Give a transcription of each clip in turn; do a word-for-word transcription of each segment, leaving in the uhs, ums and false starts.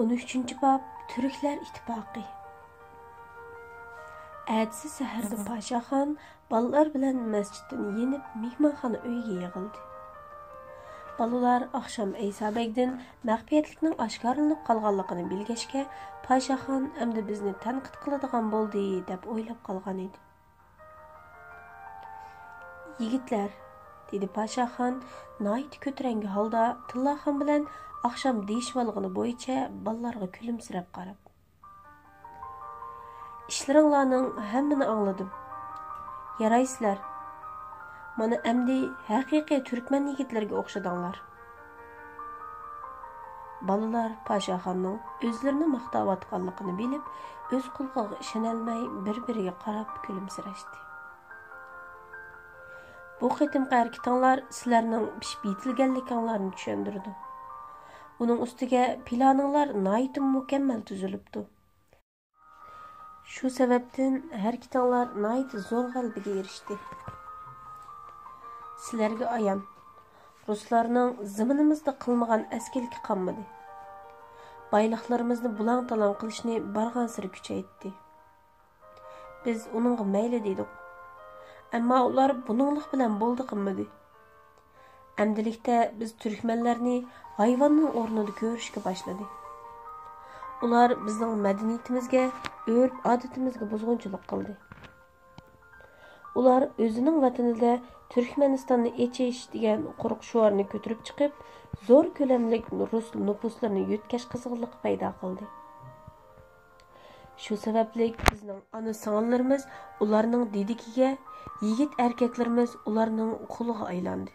ئون ئۈچىنچى باب، تۈركلەر ئىتتىپاقى. ئەتىسى سەھەردە پاشاخان بالىلار بىلەن مەسچىتتىن يېنىپ، مېھمانخانا ئۆيگە يىغىلدى. بالىلار ئاخشام ئەيسا بەگدىن مەخپىيەتلىكنىڭ ئاشكارىلىنىپ قالغانلىقىنى بىلگەچكە، پاشاخان ئەمدى بىزنى تەنقىد قىلىدىغان بولدى، دەپ ئويلاپ قالغان ئىدى. يىگىتلەر، دېدى پاشاخان ناھايىتى كۆتۈرەڭگۈ ھالدا تىللاخان بىلەن ئاخشام دېيىشىۋالغىنى بويىچە بالىلارغا كۈلۈمسىرەپ قاراپ. ئىشلىرىڭلارنىڭ ھەممىنى ئاڭلىدىم. يارايسىلەر. مانا ئەمدى ھەقىقىي تۈركمەن يىگىتلىرىگە ئوخشىدىڭلار. بالىلار پاشاخاننىڭ ئۆزلىرىنى ماختاۋاتقانلىقىنى بىلىپ، ئۆز قۇلىقىغا ئىشىنەلمەي بىر-بىرىگە قاراپ كۈلۈمسىرەشتى. بۇ قېتىمقى ھەرىكىتىڭلار سىلەرنىڭ پىشىپ يېتىلگەنلىكىڭلارنى چۈشەندۈرىدۇ. ئۇنىڭ ئۈستىگە پىلانىڭلار ناھايىتى مۇكەممەل تۈزۈلۈپتۇ. شۇ سەۋەبتىن ھەرىكىتىڭلار ناھايىتى زور غەلىبىگە ئېرىشتى. سىلەرگە ئايان، رۇسلارنىڭ زېمىنىمىزدا قىلمىغان ئەسكىلىكى قالمىدى. بايلىقلىرىمىزنى بۇلاڭ-تالاڭ قىلىشنى بارغانسېرى كۈچەيتتى. بىز ئۇنىڭغا مەيلى دېدۇق. ئەمما ئۇلار بۇنىڭلىق بىلەن بولدى قىلمىدى. ئەمدىلىكتە بىز تۈركمەنلەرنى ھايۋاننىڭ ئورنىدا كۆرۈشكە باشلىدى. ئۇلار بىزنىڭ مەدەنىيىتىمىزگە، ئۆرپ-ئادىتىمىزگە بۇزغۇنچىلىق قىلدى. ئۇلار ئۆزىنىڭ ۋەتىنىدە تۈركمەنىستاننى ئېچىش دېگەن قۇرۇق شوئارنى كۆتۈرۈپ چىقىپ، زور كۆلەملىك رۇس نوپۇسلىرىنى يۆتكەش قىزغىنلىقى پەيدا قىلدى. شۇ سەۋەبلىك بىزنىڭ ئانا-سىڭىللىرىمىز ئۇلارنىڭ دېدىكىگە، يىگىت-ئەركەكلىرىمىز ئۇلارنىڭ قۇلىغا ئايلاندى.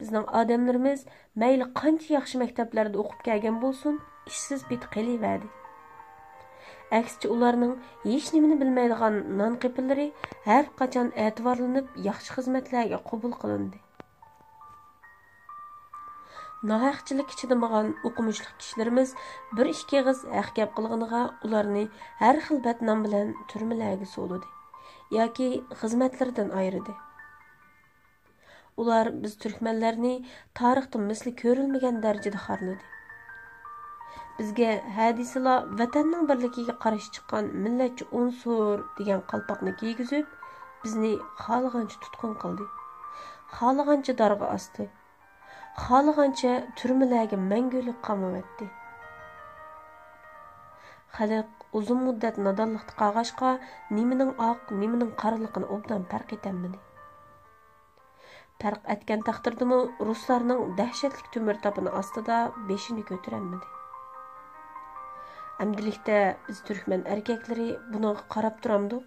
بىزنىڭ ئادەملىرىمىز مەيلى قانچە ياخشى مەكتەپلەردە ئوقۇپ كەلگەن بولسۇن، ئىشسىز پېتى قېلىۋەردى. ئەكسىچە، ئۇلارنىڭ ھېچنېمىنى بىلمەيدىغان نان قېپىلىرى ھەر قاچان ئەتىۋارلىنىپ، ياخشى خىزمەتلەرگە قوبۇل قىلىندى. ناھەقچىلىككە چىدىمىغان ئوقۇمۇشلۇق كىشىلىرىمىز بىر ئىككى ئېغىز ھەق گەپ قىلغىنىغا ئۇلارنى ھەر خىل بەتنام بىلەن تۈرمىلەرگە سولىدى ياكى خىزمەتلىرىدىن ئايرىدى. ئۇلار بىز تۈركمەنلەرنى تارىختا مىسلى كۆرۈلمىگەن دەرىجىدە خارلىدى. بىزگە ھە دېسىلا ۋەتەننىڭ بىرلىكىگە قارشى چىققان مىللەتچى ئۇنسۇر دېگەن قالپاقنى كىيگۈزۈپ، بىزنى خالىغانچە تۇتقۇن قىلدى. خالىغانچە دارغا ئاستى. خالىغانچە تۈرمىلەرگە مەڭگۈلۈك قامىۋەتتى. خەلق ئۇزۇن مۇددەت نادانلىقتا قالغاچقا، نېمىنىڭ ئاق، نېمىنىڭ قارىلىقىنى ئوبدان پەرق ئېتەلمىدى. پەرق ئەتكەن تەقدىردىمۇ رۇسلارنىڭ دەھشەتلىك تۆمۈر تاپىنى ئاستىدا بېشىنى كۆتۈرەلمىدى. ئەمدىلىكتە بىز تۈركمەن ئەركەكلىرى بۇنىڭغا قاراپ تۇرامدۇق؟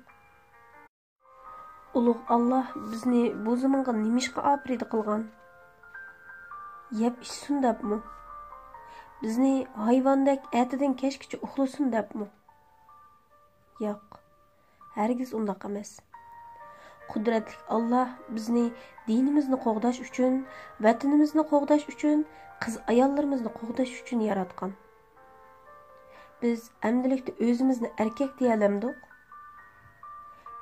ئۇلۇغ ئاللاھ بىزنى بۇ زېمىنغا نېمىشقا ئاپىرىدە قىلغان؟ يەپ ئىچسۇن دەپمۇ؟ بىزنى ھايۋاندەك ئەتىدىن كەچكىچە ئۇخلىسۇن دەپمۇ؟ ياق، ھەرگىز ئۇنداق ئەمەس. قۇدرەتلىك ئاللاھ بىزنى دىنىمىزنى قوغداش ئۈچۈن، ۋەتىنىمىزنى قوغداش ئۈچۈن، قىز-ئاياللىرىمىزنى قوغداش ئۈچۈن ياراتقان. بىز ئەمدىلىكتە ئۆزىمىزنى ئەركەك دېيەلەمدۇق؟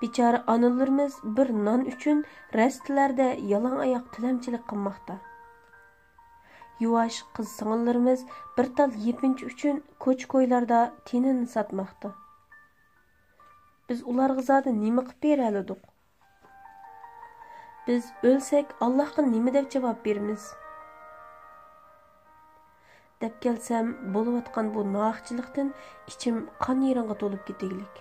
بىچارە ئانىلىرىمىز بىر نان ئۈچۈن رەستىلەردە يالاڭ ئاياق تىلەمچىلىك قىلماقتا. يۇۋاش قىز-سىڭىللىرىمىز بىر تال يېپىنچا ئۈچۈن كوچا-كويلاردا تېنىنى ساتماقتا. بىز ئۇلارغا زادى نېمە قىلىپ بېرەلىدۇق؟ بىز ئۆلسەك، ئاللاھقا نېمە دەپ جاۋاب بېرىمىز؟ دەپ كەلسەم، بولۇۋاتقان بۇ ناھەقچىلىقتىن ئىچىم قان يېرىڭغا تولۇپ كېتىگلىك.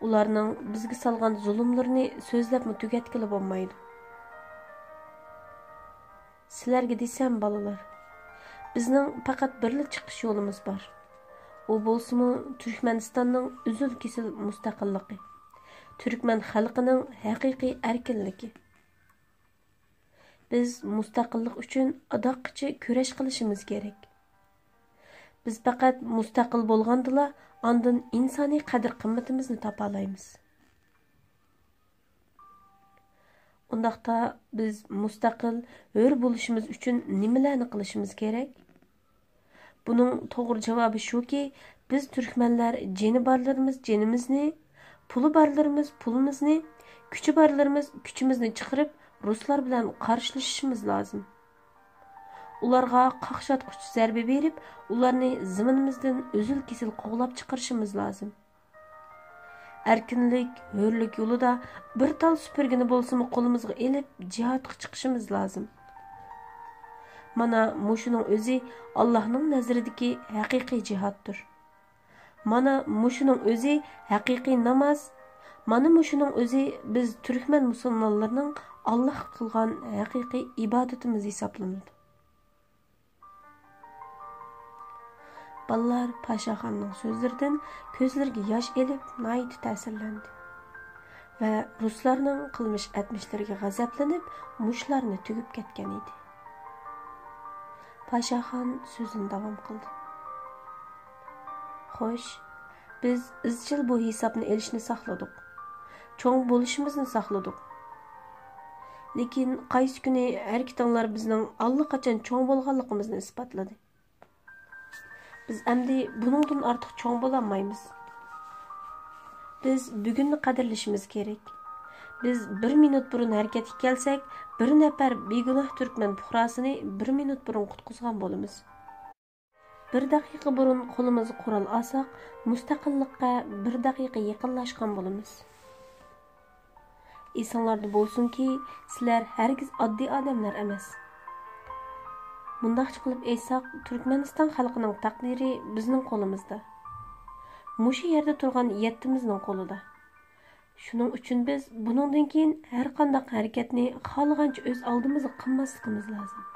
ئۇلارنىڭ بىزگە سالغان زۇلۇملىرىنى سۆزلەپمۇ تۈگەتكىلى بولمايدۇ. سىلەرگە دېسەم، بالىلار، بىزنىڭ پەقەت بىرلا چىقىش يولىمىز بار. ئۇ بولسىمۇ تۈركمەنىستاننىڭ ئۈزۈل-كېسىل مۇستەقىللىقى، تۈركمەن خەلقىنىڭ ھەقىقىي ئەركىنلىكى. بىز مۇستەقىللىق ئۈچۈن ئاداققىچە كۈرەش قىلىشىمىز كېرەك. بىز پەقەت مۇستەقىل بولغاندىلا، ئاندىن ئىنسانىي قەدىر-قىممىتىمىزنى تاپالايمىز. ئۇنداقتا بىز مۇستەقىل، ھۆر بولۇشىمىز ئۈچۈن نېمىلەرنى قىلىشىمىز كېرەك؟ بۇنىڭ توغرا جاۋابى شۇكى، بىز تۈركمەنلەر جېنى بارلىرىمىز جېنىمىزنى، پۇلى بارلىرىمىز پۇلىمىزنى، كۈچى بارلىرىمىز كۈچىمىزنى چىقىرىپ، رۇسلار بىلەن قارشىلىشىشىمىز لازىم. ئۇلارغا قاقشاتقۇچ زەربە بېرىپ، ئۇلارنى زېمىنىمىزدىن ئۈزۈل-كېسىل قوغلاپ چىقىرىشىمىز لازىم. ئەركىنلىك، ھۆرلۈك يولىدا بىر تال سۈپۈرگىنى بولسىمۇ قولىمىزغا ئېلىپ، جىھادقا چىقىشىمىز لازىم. مانا مۇشۇنىڭ ئۆزى ئاللاھنىڭ نەزىرىدىكى ھەقىقىي جىھادتۇر. مانا مۇشۇنىڭ ئۆزى ھەقىقىي ناماز. مانا مۇشۇنىڭ ئۆزى بىز تۈركمەن مۇسۇلمانلىرىنىڭ ئاللاھقا قىلغان ھەقىقىي ئىبادىتىمىز ھېسابلىنىدۇ. بالىلار پاشاخاننىڭ سۆزلىرىدىن كۆزلىرىگە ياش ئېلىپ، ناھايىتى تەسىرلەندى ۋە رۇسلارنىڭ قىلمىش ئەتمىشلىرىگە غەزەپلىنىپ، مۇشتلارنى تۈگۈپ كەتكەن ئىدى. پاشاخان سۆزىنى داۋام قىلدى. خوش، بىز ئىزچىل بۇ ھېسابنى ئېلىشنى ساقلىدۇق. چوڭ بولۇشىمىزنى ساقلىدۇق. لېكىن قايسى كۈنى ھەرىكىتىڭلار بىزنىڭ ئاللىقاچان چوڭ بولغانلىقىمىزنى ئىسپاتلىدى. بىز ئەمدى بۇنىڭدىن ئارتۇق چوڭ بولالمايمىز. بىز بۈگۈننى قەدىرلىشىمىز كېرەك. بىز بىر مىنۇت بۇرۇن ھەرىكەتكە كەلسەك، بىر نەپەر بىگۇناھ تۈركمەن پۇقراسىنى بىر مىنۇت بۇرۇن قۇتقۇزغان بولىمىز. بىر دەقىقە بۇرۇن قولىمىزغا قورال ئالساق، مۇستەقىللىققا بىر دەقىقە يېقىنلاشقان بولىمىز. ئېسىڭلاردا بولسۇنكى، سىلەر ھەرگىز ئاددىي ئادەملەر ئەمەس. مۇنداقچە قىلىپ ئېيتساق، تۈركمەنىستان خەلقىنىڭ تەقدىرى بىزنىڭ قولىمىزدا. مۇشۇ يەردە تۇرغان يەتتىمىزنىڭ قولىدا. شۇنىڭ ئۈچۈن بىز بۇنىڭدىن كېيىن ھەرقانداق ھەرىكەتنى خالىغانچە ئۆز ئالدىمىزغا قىلماسلىقىمىز لازىم.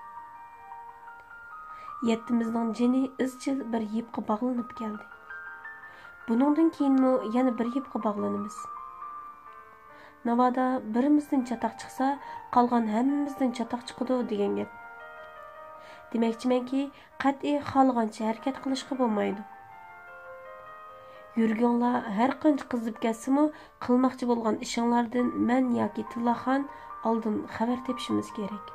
يەتتىمىزنىڭ جېنى ئىزچىل بىر يىپقا باغلىنىپ كەلدى. بۇنىڭدىن كېيىنمۇ يەنە بىر يىپقا باغلىنىمىز. ناۋادا بىرىمىزدىن چاتاق چىقسا، قالغان ھەممىمىزدىن چاتاق چىقىدۇ دېگەن گەپ. دېمەكچىمەنكى، قەتئىي خالىغانچە ھەرىكەت قىلىشقا بولمايدۇ. يۈرىكىڭلار ھەر قانچە قىزىپ كەتسىمۇ، قىلماقچى بولغان ئىشىڭلاردىن مەن ياكى تىللاخان ئالدىن خەۋەر تېپىشىمىز كېرەك.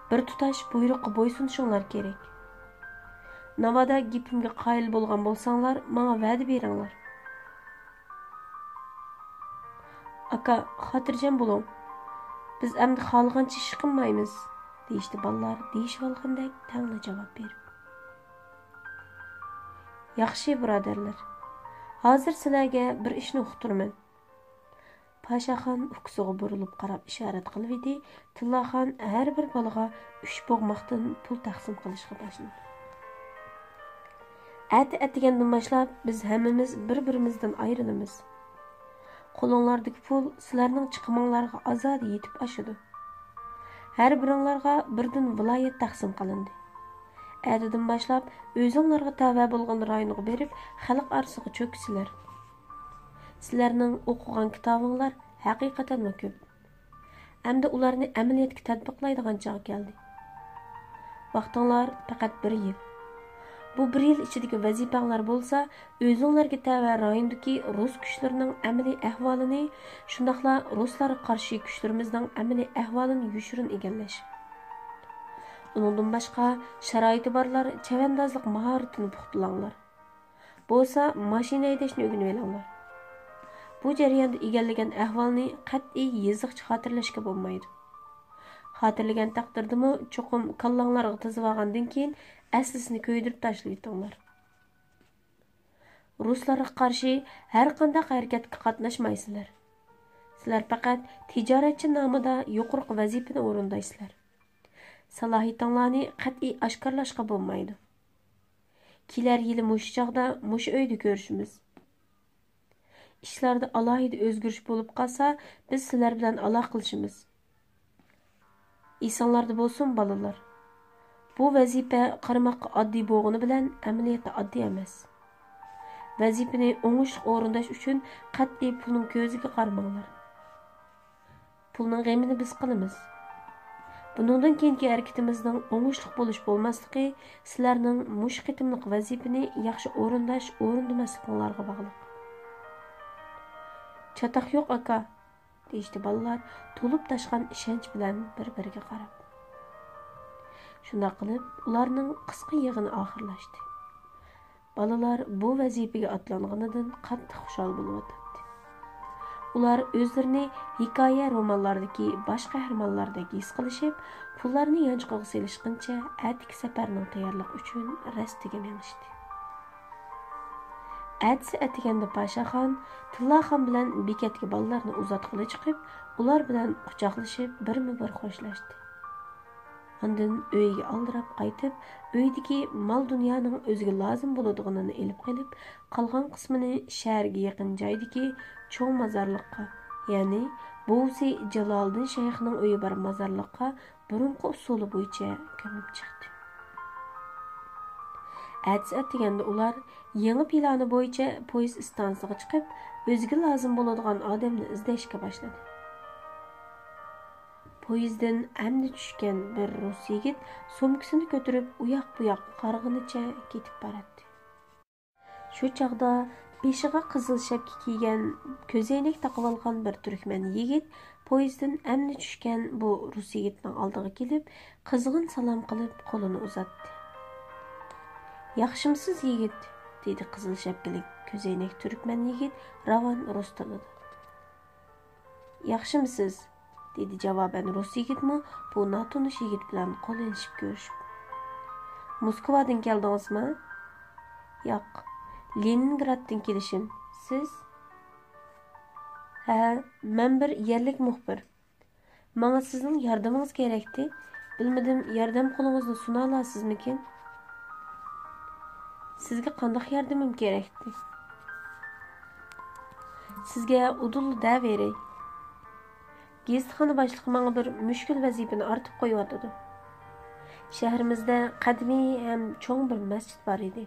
بىر تۇتاش بۇيرۇققا بويسۇنۇشۇڭلار كېرەك. ناۋادا گېپىمگە قايىل بولغان بولساڭلار، ماڭا ۋەدە بېرىڭلار. ئاكا، خاتىرجەم بولۇڭ. بىز ئەمدى خالىغانچە ئىش قىلمايمىز، دېيىشتى بالىلار دېيىشىۋالغاندەك تەڭلا جاۋاب بېرىپ. ياخشى، بۇرادەرلەر. ھازىر سىلەرگە بىر ئىشنى ئۇقتۇرىمەن. پاشاخان ئۇكىسىغا بۇرۇلۇپ قاراپ ئىشارەت قىلىۋىدى، تىللاخان ھەر بىر بالىغا ئۈچ بوغماقتىن پۇل تەقسىم قىلىشقا باشلىدى. ئەتە ئەتىگەندىن باشلاپ بىز ھەممىمىز بىر-بىرىمىزدىن ئايرىلىمىز. قولۇڭلاردىكى پۇل سىلەرنىڭ چىقىمىڭلارغا ئازادە يېتىپ ئاشىدۇ. ھەر بىرىڭلارغا بىردىن ۋىلايەت تەقسىم قىلىندى. ئەتىدىن باشلاپ ئۆزۈڭلارغا تەۋە بولغان رايونغا بېرىپ، خەلق ئارىسىغا چۆكىسىلەر. سىلەرنىڭ ئوقۇغان كىتابىڭلار ھەقىقەتەنمۇ كۆپ. ئەمدى ئۇلارنى ئەمەلىيەتكە تەتبىقلايدىغان چاغ كەلدى. ۋاقتىڭلار پەقەت بىر يىل. بۇ بىر يىل ئىچىدىكى ۋەزىپەڭلار بولسا، ئۆزۈڭلارگە تەۋە رايوندىكى رۇس كۈچلىرىنىڭ ئەمەلىي ئەھۋالىنى، شۇنداقلا رۇسلارغا قارشى كۈچلىرىمىزنىڭ ئەمەلىي ئەھۋالىنى يوشۇرۇن ئىگىلەش. ئۇنىڭدىن باشقا، شارائىتى بارلار چەۋەندازلىق ماھارىتىنى پۇختىلاڭلار. بولسا ماشىنا ھەيدەشنى ئۆگىنىۋېلىڭلار. بۇ جەرياندا ئىگىلىگەن ئەھۋالنى قەتئىي يېزىقچە خاتىرىلەشكە بولمايدۇ. خاتىرىلىگەن تەقدىردىمۇ چوقۇم كاللاڭلارغا تىزىۋالغاندىن كېيىن ئەسلىسىنى كۆيدۈرۈپ تاشلىۋېتىڭلار. رۇسلارغا قارشى ھەرقانداق ھەرىكەتكە قاتناشمايسىلەر. سىلەر پەقەت تىجارەتچى نامىدا يۇقىرىقى ۋەزىپىنى ئورۇندايسىلەر. سالاھىيىتىڭلارنى قەتئىي ئاشكارىلاشقا بولمايدۇ. كېلەر يىلى مۇشۇ چاغدا مۇشۇ ئۆيدە كۆرۈشىمىز. ئىشلاردا ئالاھىدە ئۆزگىرىش بولۇپ قالسا، بىز سىلەر بىلەن ئالاقىلىشىمىز. ئېسىڭلاردا بولسۇن، بالىلار. بۇ ۋەزىپە قارىماققا ئاددىي بولغىنى بىلەن ئەمەلىيەتتە ئاددىي ئەمەس. ۋەزىپىنى ئوڭۇشلۇق ئورۇنداش ئۈچۈن قەتئىي پۇلنىڭ كۆزىگە قارىماڭلار. پۇلنىڭ غېمىنى بىز قىلىمىز. بۇنىڭدىن كېيىنكى ھەرىكىتىمىزنىڭ ئوڭۇشلۇق بولۇش بولماسلىقى سىلەرنىڭ مۇشۇ قېتىملىق ۋەزىپىنى ياخشى ئورۇنداش ئورۇندىماسلىقىڭلارغا باغلىق. چاتاق يوق، ئاكا، دېيىشتى بالىلار تولۇپ تاشقان ئىشەنچ بىلەن بىر-بىرىگە قاراپ. شۇنداق قىلىپ، ئۇلارنىڭ قىسقا يىغىنى ئاخىرلاشتى. بالىلار بۇ ۋەزىپىگە ئاتلانغىنىدىن قاتتىق خۇشال بولۇۋاتاتتى. ئۇلار ئۆزلىرىنى ھېكايە رومانلاردىكى باش قەھرىمانلاردەك ھېس قىلىشىپ، پۇللارنى يانچۇقىغا سېلىشقىنچە ئەتىكى سەپەرنىڭ تەييارلىقى ئۈچۈن رەستىگە مېڭىشتى. ئەتىسى ئەتىگەندە پاشاخان تىللاخان بىلەن بېكەتكە بالىلارنى ئۇزاتقىلى چىقىپ، ئۇلار بىلەن قۇچاقلىشىپ بىرمۇبىر خوشلاشتى. ئاندىن ئۆيىگە ئالدىراپ قايتىپ، ئۆيدىكى مال-دۇنيانىڭ ئۆزىگە لازىم بولىدىغىنىنى ئېلىپ قېلىپ، قالغان قىسمىنى شەھەرگە يېقىن جايدىكى چوڭ مازارلىققا، يەنى بوۋىسى جالالىدىن شەيخنىڭ ئۆيى بار مازارلىققا بۇرۇنقى ئۇسۇلى بويىچە كۆمۈپ چىقتى. ئەتىسى ئەتىگەندە ئۇلار يېڭى پىلانى بويىچە پويىز ئىستانسىغا چىقىپ، ئۆزىگە لازىم بولىدىغان ئادەمنى ئىزدەشكە باشلىدى. پويىزدىن ئەمدى چۈشكەن بىر رۇس يىگىت سومكىسىنى كۆتۈرۈپ ئۇياق-بۇياققا قارىغىنىچە كېتىپ باراتتى. شۇ چاغدا بېشىغا قىزىل شەپكە كىيگەن، كۆزەينەك تاقىۋالغان بىر تۈركمەن يىگىت پويىزدىن ئەمدى چۈشكەن بۇ رۇس يىگىتنىڭ ئالدىغا كېلىپ، قىزغىن سالام قىلىپ قولىنى ئۇزاتتى. «ياخشىمسىز يىگىت؟» دېدى قىزىل شەپكىلىك كۆزەينەك تۈركمەن يىگىت راۋان رۇس تىلىدا. «ياخشىمسىز؟» دېدى جاۋابەن رۇس يىگىتمۇ بۇ ناتونۇش يىگىت بىلەن قول ئېلىشىپ كۆرۈشۈپ. «موسكۋادىن كەلدىڭىزمۇ؟» «ياق، لېنىنگرادتىن كېلىشىم. سىز؟» «ھە، مەن بىر يەرلىك مۇخبىر. ماڭا سىزنىڭ ياردىمىڭىز كېرەكتى. بىلمىدىم، ياردەم قولىڭىزنى سۇنالارسىزمىكىن؟» «سىزگە قانداق ياردىمىم كېرەكتى؟» «سىزگە ئۇدۇللا دەۋېرەي. گېزىتخانا باشلىقى ماڭا بىر مۈشكۈل ۋەزىپىنى ئارتىپ قويۇۋاتىدۇ. شەھىرىمىزدە قەدىمىي ھەم چوڭ بىر مەسچىت بار ئىدى.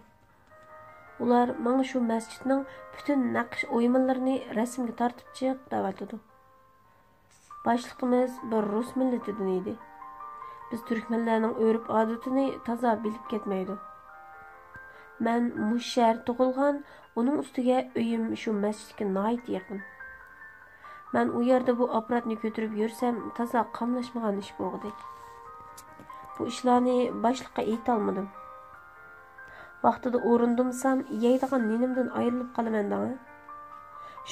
ئۇلار ماڭا شۇ مەسچىتنىڭ پۈتۈن نەقىش ئويمىلىرىنى رەسىمگە تارتىپ چىق دەۋاتىدۇ. باشلىقىمىز بىر رۇس مىللىتىدىن ئىدى. بىز تۈركمەنلەرنىڭ ئۆرپ-ئادىتىنى تازا بىلىپ كەتمەيدۇ. مەن مۇشۇ شەھەردە تۇغۇلغان، ئۇنىڭ ئۈستىگە ئۆيۈم شۇ مەسچىتكە ناھايىتى يېقىن. مەن ئۇ يەردە بۇ ئاپپاراتنى كۆتۈرۈپ يۈرسەم، تازا قاملاشمىغان ئىش بولغۇدەك. بۇ ئىشلارنى باشلىققا ئېيتالمىدىم. ۋاقتىدا ئورۇندىمىسام، يەيدىغان نېنىمدىن ئايرىلىپ قالىمەن دەڭە.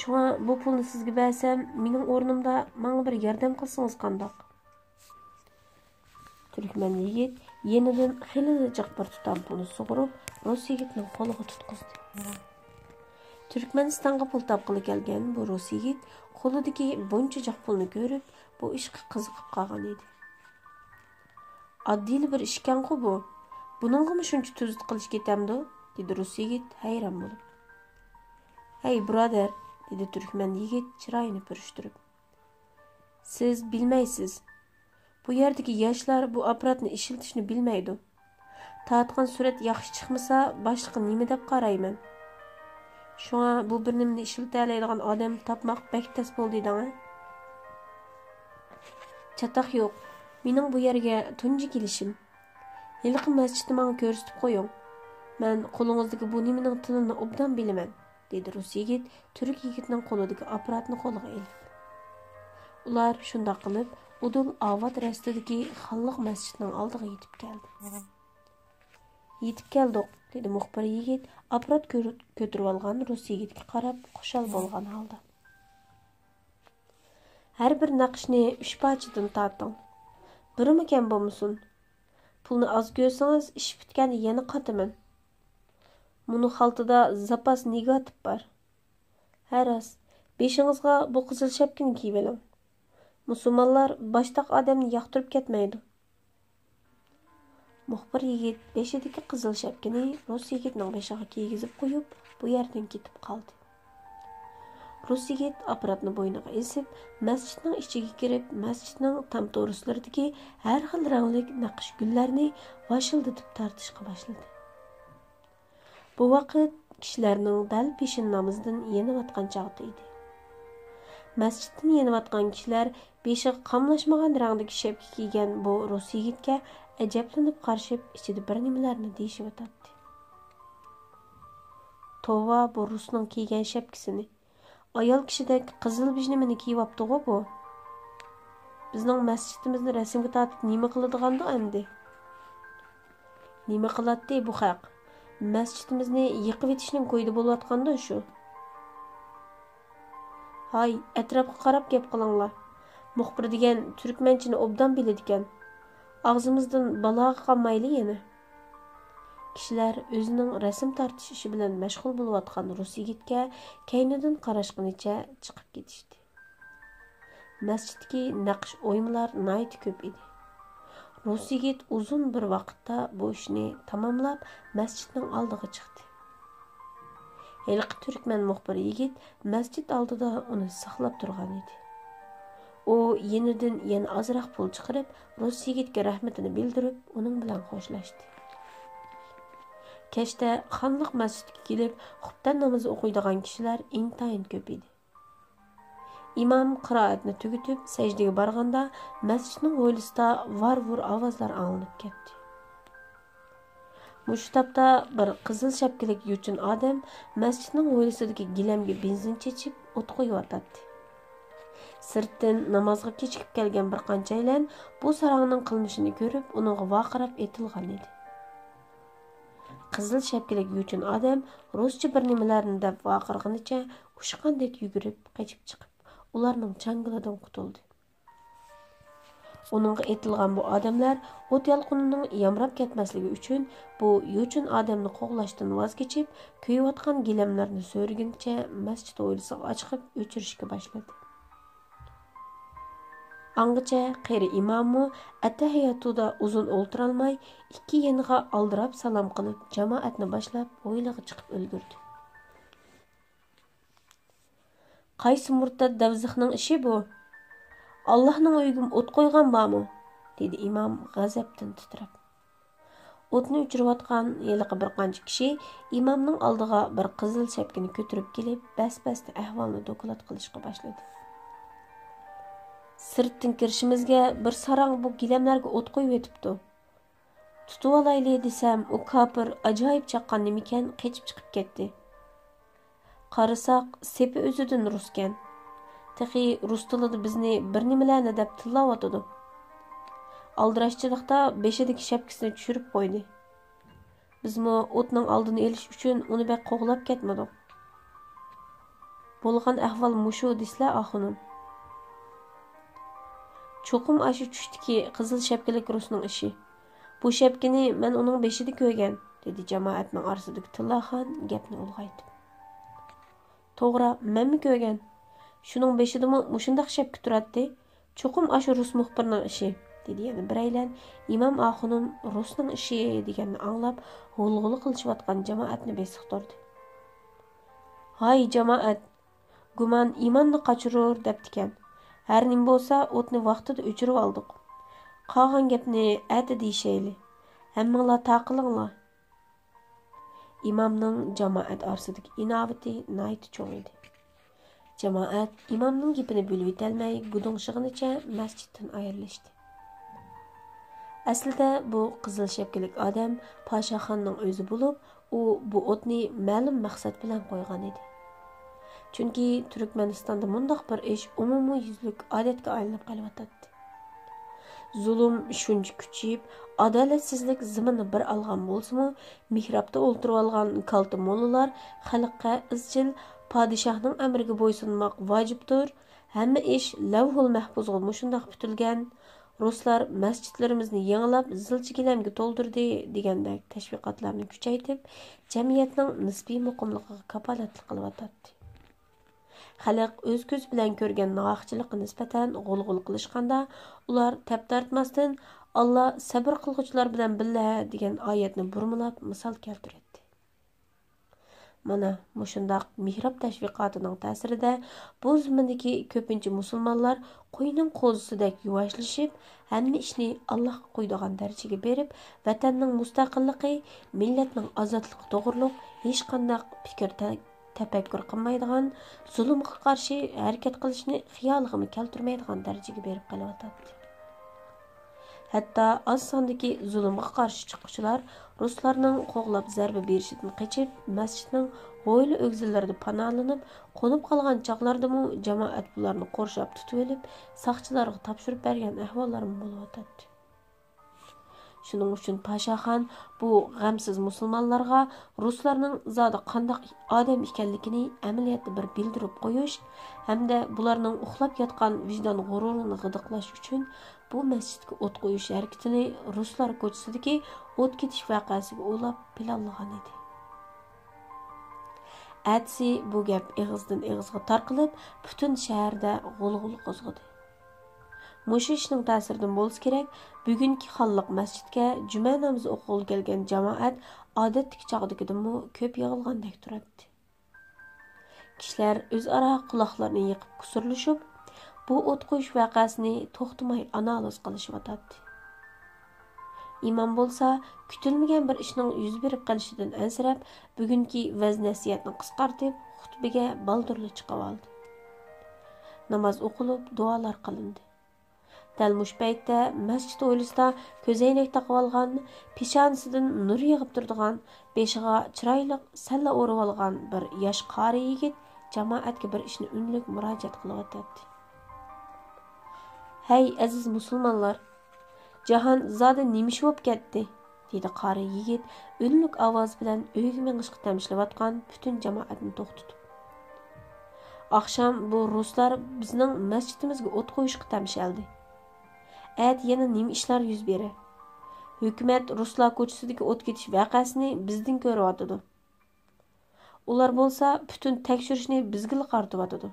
شۇڭا بۇ پۇلنى سىزگە بەرسەم، مېنىڭ ئورنۇمدا ماڭا بىر ياردەم قىلسىڭىز قانداق؟» تۈركمەن يىگىت يېنىدىن خېلىلا جىق بىر تۇتام پۇلنى سۇغۇرۇپ، رۇس يىگىتنىڭ قولىغا تۇتقۇزدى. تۈركمەنىستانغا پۇل تاپقىلى كەلگەن بۇ رۇس يىگىت قولىدىكى بۇنچە جىق پۇلنى كۆرۈپ، بۇ ئىشقا قىزىقىپ قالغان ئىدى. «ئاددىيلا بىر ئىشكەنغۇ بۇ. بۇنىڭغىمۇ شۇنچە تۈزۈت قىلىش كېتەمدۇ؟» دېدى رۇس يىگىت ھەيران بولۇپ. «ھەي، بۇرادەر!» دېدى تۈركمەن يىگىت چىرايىنى پۈرۈشتۈرۈپ. «سىز بىلمەيسىز. بۇ يەردىكى ياشلار بۇ ئاپپاراتنى ئىشلىتىشنى بىلمەيدۇ. تارتقان سۈرەت ياخشى چىقمىسا، باشلىققا نېمە دەپ قارايمەن؟ شۇڭا بۇ بىر نېمىنى ئىشلىتەلەيدىغان ئادەم تاپماق بەك تەس بولدى دەڭە.» «چاتاق يوق. مېنىڭ بۇ يەرگە تۇنجى كېلىشىم. ھېلىقى مەسچىتنى ماڭا كۆرسىتىپ قويۇڭ. مەن قولىڭىزدىكى بۇ نېمىنىڭ تىلىنى ئوبدان بىلىمەن.» دېدى رۇس يىگىت تۈرك يىگىتنىڭ قولىدىكى ئاپپاراتنى قولىغا ئېلىپ. ئۇلار شۇنداق قىلىپ، ئۇدۇل ئاۋات رەستىدىكى خانلىق مەسچىتنىڭ ئالدىغا يېتىپ كەلدى. «يېتىپ كەلدۇق»، دېدى مۇخبىر يىگىت ئاپپارات كۆر-، كۆتۈرۈۋالغان رۇس يىگىتكە قاراپ خۇشال بولغان ھالدا. «ھەر بىر نەقىشنى ئۈچ پارچىدىن تارتىڭ. بىرىمۇ كەم بولمىسۇن. پۇلنى ئاز كۆرسىڭىز، ئىش پۈتكەندە يەنە قاتىمەن. مۇنۇ خالتىدا زاپاس نېگاتىپ بار. ھە راست، بېشىڭىزغا بۇ قىزىل شەپكىنى كىيىۋېلىڭ. مۇسۇلمانلار باشتاق ئادەمنى ياقتۇرۇپ كەتمەيدۇ.» مۇخبىر يىگىت بېشىدىكى قىزىل شەپكىنى رۇس يىگىتنىڭ بېشىغا كىيگۈزۈپ قويۇپ، بۇ يەردىن كېتىپ قالدى. رۇس يىگىت ئاپپاراتنى بوينىغا ئېسىپ، مەسچىتنىڭ ئىچىگە كىرىپ، مەسچىتنىڭ تام تورۇسلىرىدىكى ھەر خىل رەڭلىك نەقىش گۈللەرنى ۋاشىلدىتىپ تارتىشقا باشلىدى. بۇ ۋاقىت كىشىلەرنىڭ دەل پېشىن نامىزىدىن يېنىۋاتقان چاغدا ئىدى. مەسچىتتىن يېنىۋاتقان كىشىلەر بېشىغا قاملاشمىغان رەڭدىكى شەپكە كىيگەن بۇ رۇس يىگىتكە ئەجەبلىنىپ قارىشىپ، ئىچىدە بىر نېمىلەرنى دېيىشىۋاتاتتى. توۋا، بۇ رۇسنىڭ كىيگەن شەپكىسىنى! ئايال كىشىدەك قىزىل بىژنىمىنى كىيىۋاپتىغۇ بۇ! بىزنىڭ مەسچىتىمىزنى رەسىمگە تارتىپ نېمە قىلىدىغاندۇ ئەمدى؟ نېمە قىلاتتى بۇ خەق؟ مەسچىتىمىزنى يېقىۋېتىشنىڭ كويىدا بولۇۋاتقاندۇ شۇ. ھاي، ئەتراپقا قاراپ گەپ قىلىڭلار. مۇخبىر دېگەن تۈركمەنچىنى ئوبدان بىلىدىكەن. ئاغزىمىزدىن بالاغا قالمايلى يەنە. كىشىلەر ئۆزىنىڭ رەسىم تارتىش ئىشى بىلەن مەشغۇل بولۇۋاتقان رۇس يىگىتكە كەينىدىن قاراشقىنىچە چىقىپ كېتىشتى. مەسچىتتىكى نەقىش ئويمىلار ناھايىتى كۆپ ئىدى. رۇس يىگىت ئۇزۇن بىر ۋاقىتتا بۇ ئىشنى تاماملاپ، مەسچىتنىڭ ئالدىغا چىقتى. ھېلىقى تۈركمەن مۇخبىر يىگىت مەسچىت ئالدىدا ئۇنى ساقلاپ تۇرغان ئىدى. ئۇ يېنىدىن يەنە ئازراق پۇل چىقىرىپ، رۇس يىگىتكە رەھمىتىنى بىلدۈرۈپ، ئۇنىڭ بىلەن خوشلاشتى. كەچتە خانلىق مەسچىتكە كېلىپ، خۇپتەن نامىزى ئوقۇيدىغان كىشىلەر ئىنتايىن كۆپ ئىدى. ئىمام قىرائەتنى تۈگىتىپ، سەجدىگە بارغاندا، مەسچىتنىڭ ھويلىسىدا ۋار-ۋۇر ئاۋازلار ئاڭلىنىپ كەتتى. مۇشۇ تاپتا بىر قىزىل شەپكىلىك يوچۇن ئادەم مەسچىتنىڭ ھويلىسىدىكى گىلەمگە بېنزىن چېچىپ، ئوت قويۇۋاتاتتى. سىرتتىن نامازغا كېچىكىپ كەلگەن بىر قانچەيلەن بۇ ساراڭنىڭ قىلمىشىنى كۆرۈپ، ئۇنىڭغا ۋارقىراپ ئېتىلغان ئىدى. قىزىل شەپكىلىك يوچۇن ئادەم رۇسچە بىر نېمىلەرنى دەپ ۋارقىرىغىنىچە ئۇچقاندەك يۈگۈرۈپ قېچىپ چىقىپ، ئۇلارنىڭ چاڭگىلىدىن قۇتۇلدى. ئۇنىڭغا ئېتىلغان بۇ ئادەملەر ئوت يالقۇنىنىڭ يامراپ كەتمەسلىكى ئۈچۈن بۇ يوچۇن ئادەمنى قوغلاشتىن ۋاز كېچىپ، كۆيۈۋاتقان گىلەملەرنى سۆرىگىنىچە مەسچىت ھويلىسىغا ئاشىقىپ ئۆچۈرۈشكە باشلىدى. ئاڭغىچە قېرى ئىماممۇ ئەتەھىياتۇدا ئۇزۇن ئولتۇرالماي، ئىككى يېنىغا ئالدىراپ سالام قىلىپ، جامائەتنى باشلاپ، ھويلىغا چىقىپ ئۈلگۈردى. «قايسى مۇرتەت دەۋزىخنىڭ ئىشى بۇ؟ ئاللاھنىڭ ئۆيىگىمۇ ئوت قويغان بارمۇ؟» دېدى ئىمام غەزەپتىن تىترەپ. ئوتنى ئۆچۈرۈۋاتقان ھېلىقى بىر قانچە كىشى ئىمامنىڭ ئالدىغا بىر قىزىل شەپكىنى كۆتۈرۈپ كېلىپ، بەس-بەستە ئەھۋالنى دوكلات قىلىشقا باشلىدى. «سىرتتىن كىرىشىمىزگە بىر ساراڭ بۇ گىلەملەرگە ئوت قويۇۋېتىپتۇ. تۇتۇۋالايلى دېسەم، ئۇ كاپىر ئاجايىپ چاققان نېمىكەن، قېچىپ چىقىپ كەتتى. قارىساق، سېپى ئۆزىدىن رۇسكەن. تېخى رۇس تىلىدا بىزنى بىر نېمىلەرنى دەپ تىللاۋاتىدۇ. ئالدىراشچىلىقتا بېشىدىكى شەپكىسىنى چۈشۈرۈپ قويدى. بىزمۇ ئوتنىڭ ئالدىنى ئېلىش ئۈچۈن ئۇنى بەك قوغلاپ كەتمىدۇق. بولغان ئەھۋال مۇشۇ دېسىلە، ئاخۇنۇم.» «چوقۇم ئاشۇ چۈشتىكى قىزىل شەپكىلىك رۇسنىڭ ئىشى. بۇ شەپكىنى مەن ئۇنىڭ بېشىدا كۆرگەن»، دېدى جامائەتنىڭ ئارىسىدىكى تىللاخان گەپنى ئۇلغايتىپ. «توغرا، مەنمۇ كۆرگەن. شۇنىڭ بېشىدىمۇ مۇشۇنداق شەپكە تۇراتتى. چوقۇم ئاشۇ رۇس مۇخبىرنىڭ ئىشى»، دېدى يەنە بىرەيلەن. ئىمام ئاخۇنۇم رۇسنىڭ ئىشى دېگەننى ئاڭلاپ، غۇلغۇلا قىلىشىۋاتقان جامائەتنى بېسىقتۇردى. «ھاي، جامائەت! گۇمان ئىماننى قاچۇرۇر دەپتىكەن. ھەر نېمە بولسا، ئوتنى ۋاقتىدا ئۆچۈرۈۋالدۇق. قالغان گەپنى ئەتە دېيىشەيلى. ھەممىڭلار تارقىلىڭلار.» ئىمامنىڭ جامائەت ئارىسىدىكى ئىناۋىتى ناھايىتى چوڭ ئىدى. جامائەت ئىمامنىڭ گېپىنى بۆلۈۋېتەلمەي، گۇدۇڭشىغىنىچە مەسچىتتىن ئايرىلىشتى. ئەسلىدە بۇ قىزىل شەپكىلىك ئادەم پاشاخاننىڭ ئۆزى بولۇپ، ئۇ بۇ ئوتنى مەلۇم مەقسەت بىلەن قويغان ئىدى. چۈنكى تۈركمەنىستاندا مۇنداق بىر ئىش ئومۇميۈزلۈك ئادەتكە ئايلىنىپ قېلىۋاتاتتى. زۇلۇم شۇنچە كۈچىيىپ، ئادالەتسىزلىك زېمىننى بىر ئالغان بولسىمۇ، مېھرابتا ئولتۇرۇۋالغان كالتە موللىلار خەلققە ئىزچىل «پادىشاھنىڭ ئەمرىگە بويسۇنماق ۋاجىپتۇر، ھەممە ئىش لەۋھۇل مەھپۇزغا مۇشۇنداق پۈتۈلگەن، رۇسلار مەسچىتلىرىمىزنى يېڭىلاپ، زىلچە گىلەمگە تولدۇردى» دېگەندەك تەشۋىقاتلارنى كۈچەيتىپ، جەمئىيەتنىڭ نىسپىي مۇقىملىقىغا كاپالەتلىك قىلىۋاتاتتى. خەلق ئۆز كۆزى بىلەن كۆرگەن ناھەقچىلىققا نىسبەتەن غۇلغۇلا قىلىشقاندا، ئۇلار تەپ تارتماستىن «ئاللا سەبرى قىلغۇچىلار بىلەن بىللە» دېگەن ئايەتنى بۇرمىلاپ مىسال كەلتۈرەتتى. مانا مۇشۇنداق مېھراب تەشۋىقاتىنىڭ تەسىرىدە بۇ زېمىندىكى كۆپىنچە مۇسۇلمانلار قوينىڭ قوزىسىدەك يۇۋاشلىشىپ، ھەممە ئىشنى ئاللاھقا قويىدىغان دەرىجىگە بېرىپ، ۋەتەننىڭ مۇستەقىللىقى، مىللەتنىڭ ئازادلىقى توغرۇلۇق ھېچقانداق پىكىر تە-، تەپەككۇر قىلمايدىغان، زۇلۇمغا قارشى ھەرىكەت قىلىشنى خىيالىغىمۇ كەلتۈرمەيدىغان دەرىجىگە بېرىپ قېلىۋاتاتتى. ھەتتا ئاز ساندىكى زۇلۇمغا قارشى چىققۇچىلار رۇسلارنىڭ قوغلاپ زەربە بېرىشىدىن قېچىپ، مەسچىتنىڭ ھويلا ئۆگزىلىرىدە پاناھلىنىپ، قونۇپ قالغان چاغلاردىمۇ جامائەت بۇلارنى قورشاپ تۇتۇۋېلىپ، ساقچىلارغا تاپشۇرۇپ بەرگەن ئەھۋاللارمۇ بولۇۋاتاتتى. شۇنىڭ ئۈچۈن پاشاخان بۇ غەمسىز مۇسۇلمانلارغا رۇسلارنىڭ زادى قانداق ئادەم ئىكەنلىكىنى ئەمەلىيەتتە بىر بىلدۈرۈپ قويۇش ھەمدە بۇلارنىڭ ئۇخلاپ ياتقان ۋىجدان غۇرۇرىنى غىدىقلاش ئۈچۈن بۇ مەسچىتكە ئوت قويۇش ھەرىكىتىنى رۇسلار كوچىسىدىكى ئوت كېتىش ۋەقەسىگە ئۇلاپ پىلانلىغان ئىدى. ئەتىسى بۇ گەپ ئېغىزدىن ئېغىزغا تارقىلىپ، پۈتۈن شەھەردە غۇلغۇلا قوزغىدى. مۇشۇ ئىشنىڭ تەسىرىدىن بولسا كېرەك، بۈگۈنكى خانلىق مەسچىتكە جۈمە نامىزى ئوقۇغىلى كەلگەن جامائەت ئادەتتىكى چاغدىكىدىنمۇ كۆپ يىغىلغاندەك تۇراتتى. كىشىلەر ئۆزئارا قۇلاقلىرىنى يېقىپ كۇسۇرلىشىپ، بۇ ئوت قويۇش ۋەقەسىنى توختىماي ئانالىز قىلىشىۋاتاتتى. ئىمام بولسا كۈتۈلمىگەن بىر ئىشنىڭ يۈز بېرىپ قېلىشىدىن ئەنسىرەپ، بۈگۈنكى ۋەز-نەسىھەتنى قىسقارتىپ، خۇتبىگە بالدۇرلا چىقىۋالدى. ناماز ئوقۇلۇپ، دۇئالار قىلىندى. دەل مۇشۇ پەيتتە مەسچىت ھويلىسىدا كۆزەينەك تاقىۋالغان، پېشانىسىدىن نۇر يېغىپ تۇرىدىغان، بېشىغا چىرايلىق سەللە ئورىۋالغان بىر ياش قارى يىگىت جامائەتكە بىر ئىشنى ئۈنلۈك مۇراجىئەت قىلىۋاتاتتى. «ھەي، ئەزىز مۇسۇلمانلار! جاھان زادى نېمە ئىش بولۇپ كەتتى؟» دېدى قارى يىگىت ئۈنلۈك ئاۋاز بىلەن ئۆيگە مېڭىشقا تەمشىلىۋاتقان پۈتۈن جامائەتنى توختىتىپ. «ئاخشام بۇ رۇسلار بىزنىڭ مەسچىتىمىزگە ئوت قويۇشقا تەمشەلدى. ئەتە يەنە نېمە ئىشلار يۈز بېرەر؟ ھۆكۈمەت رۇسلار كوچىسىدىكى ئوت كېتىش ۋەقەسىنى بىزدىن كۆرۈۋاتىدۇ. ئۇلار بولسا پۈتۈن تەكشۈرۈشنى بىزگىلا قارىتىۋاتىدۇ.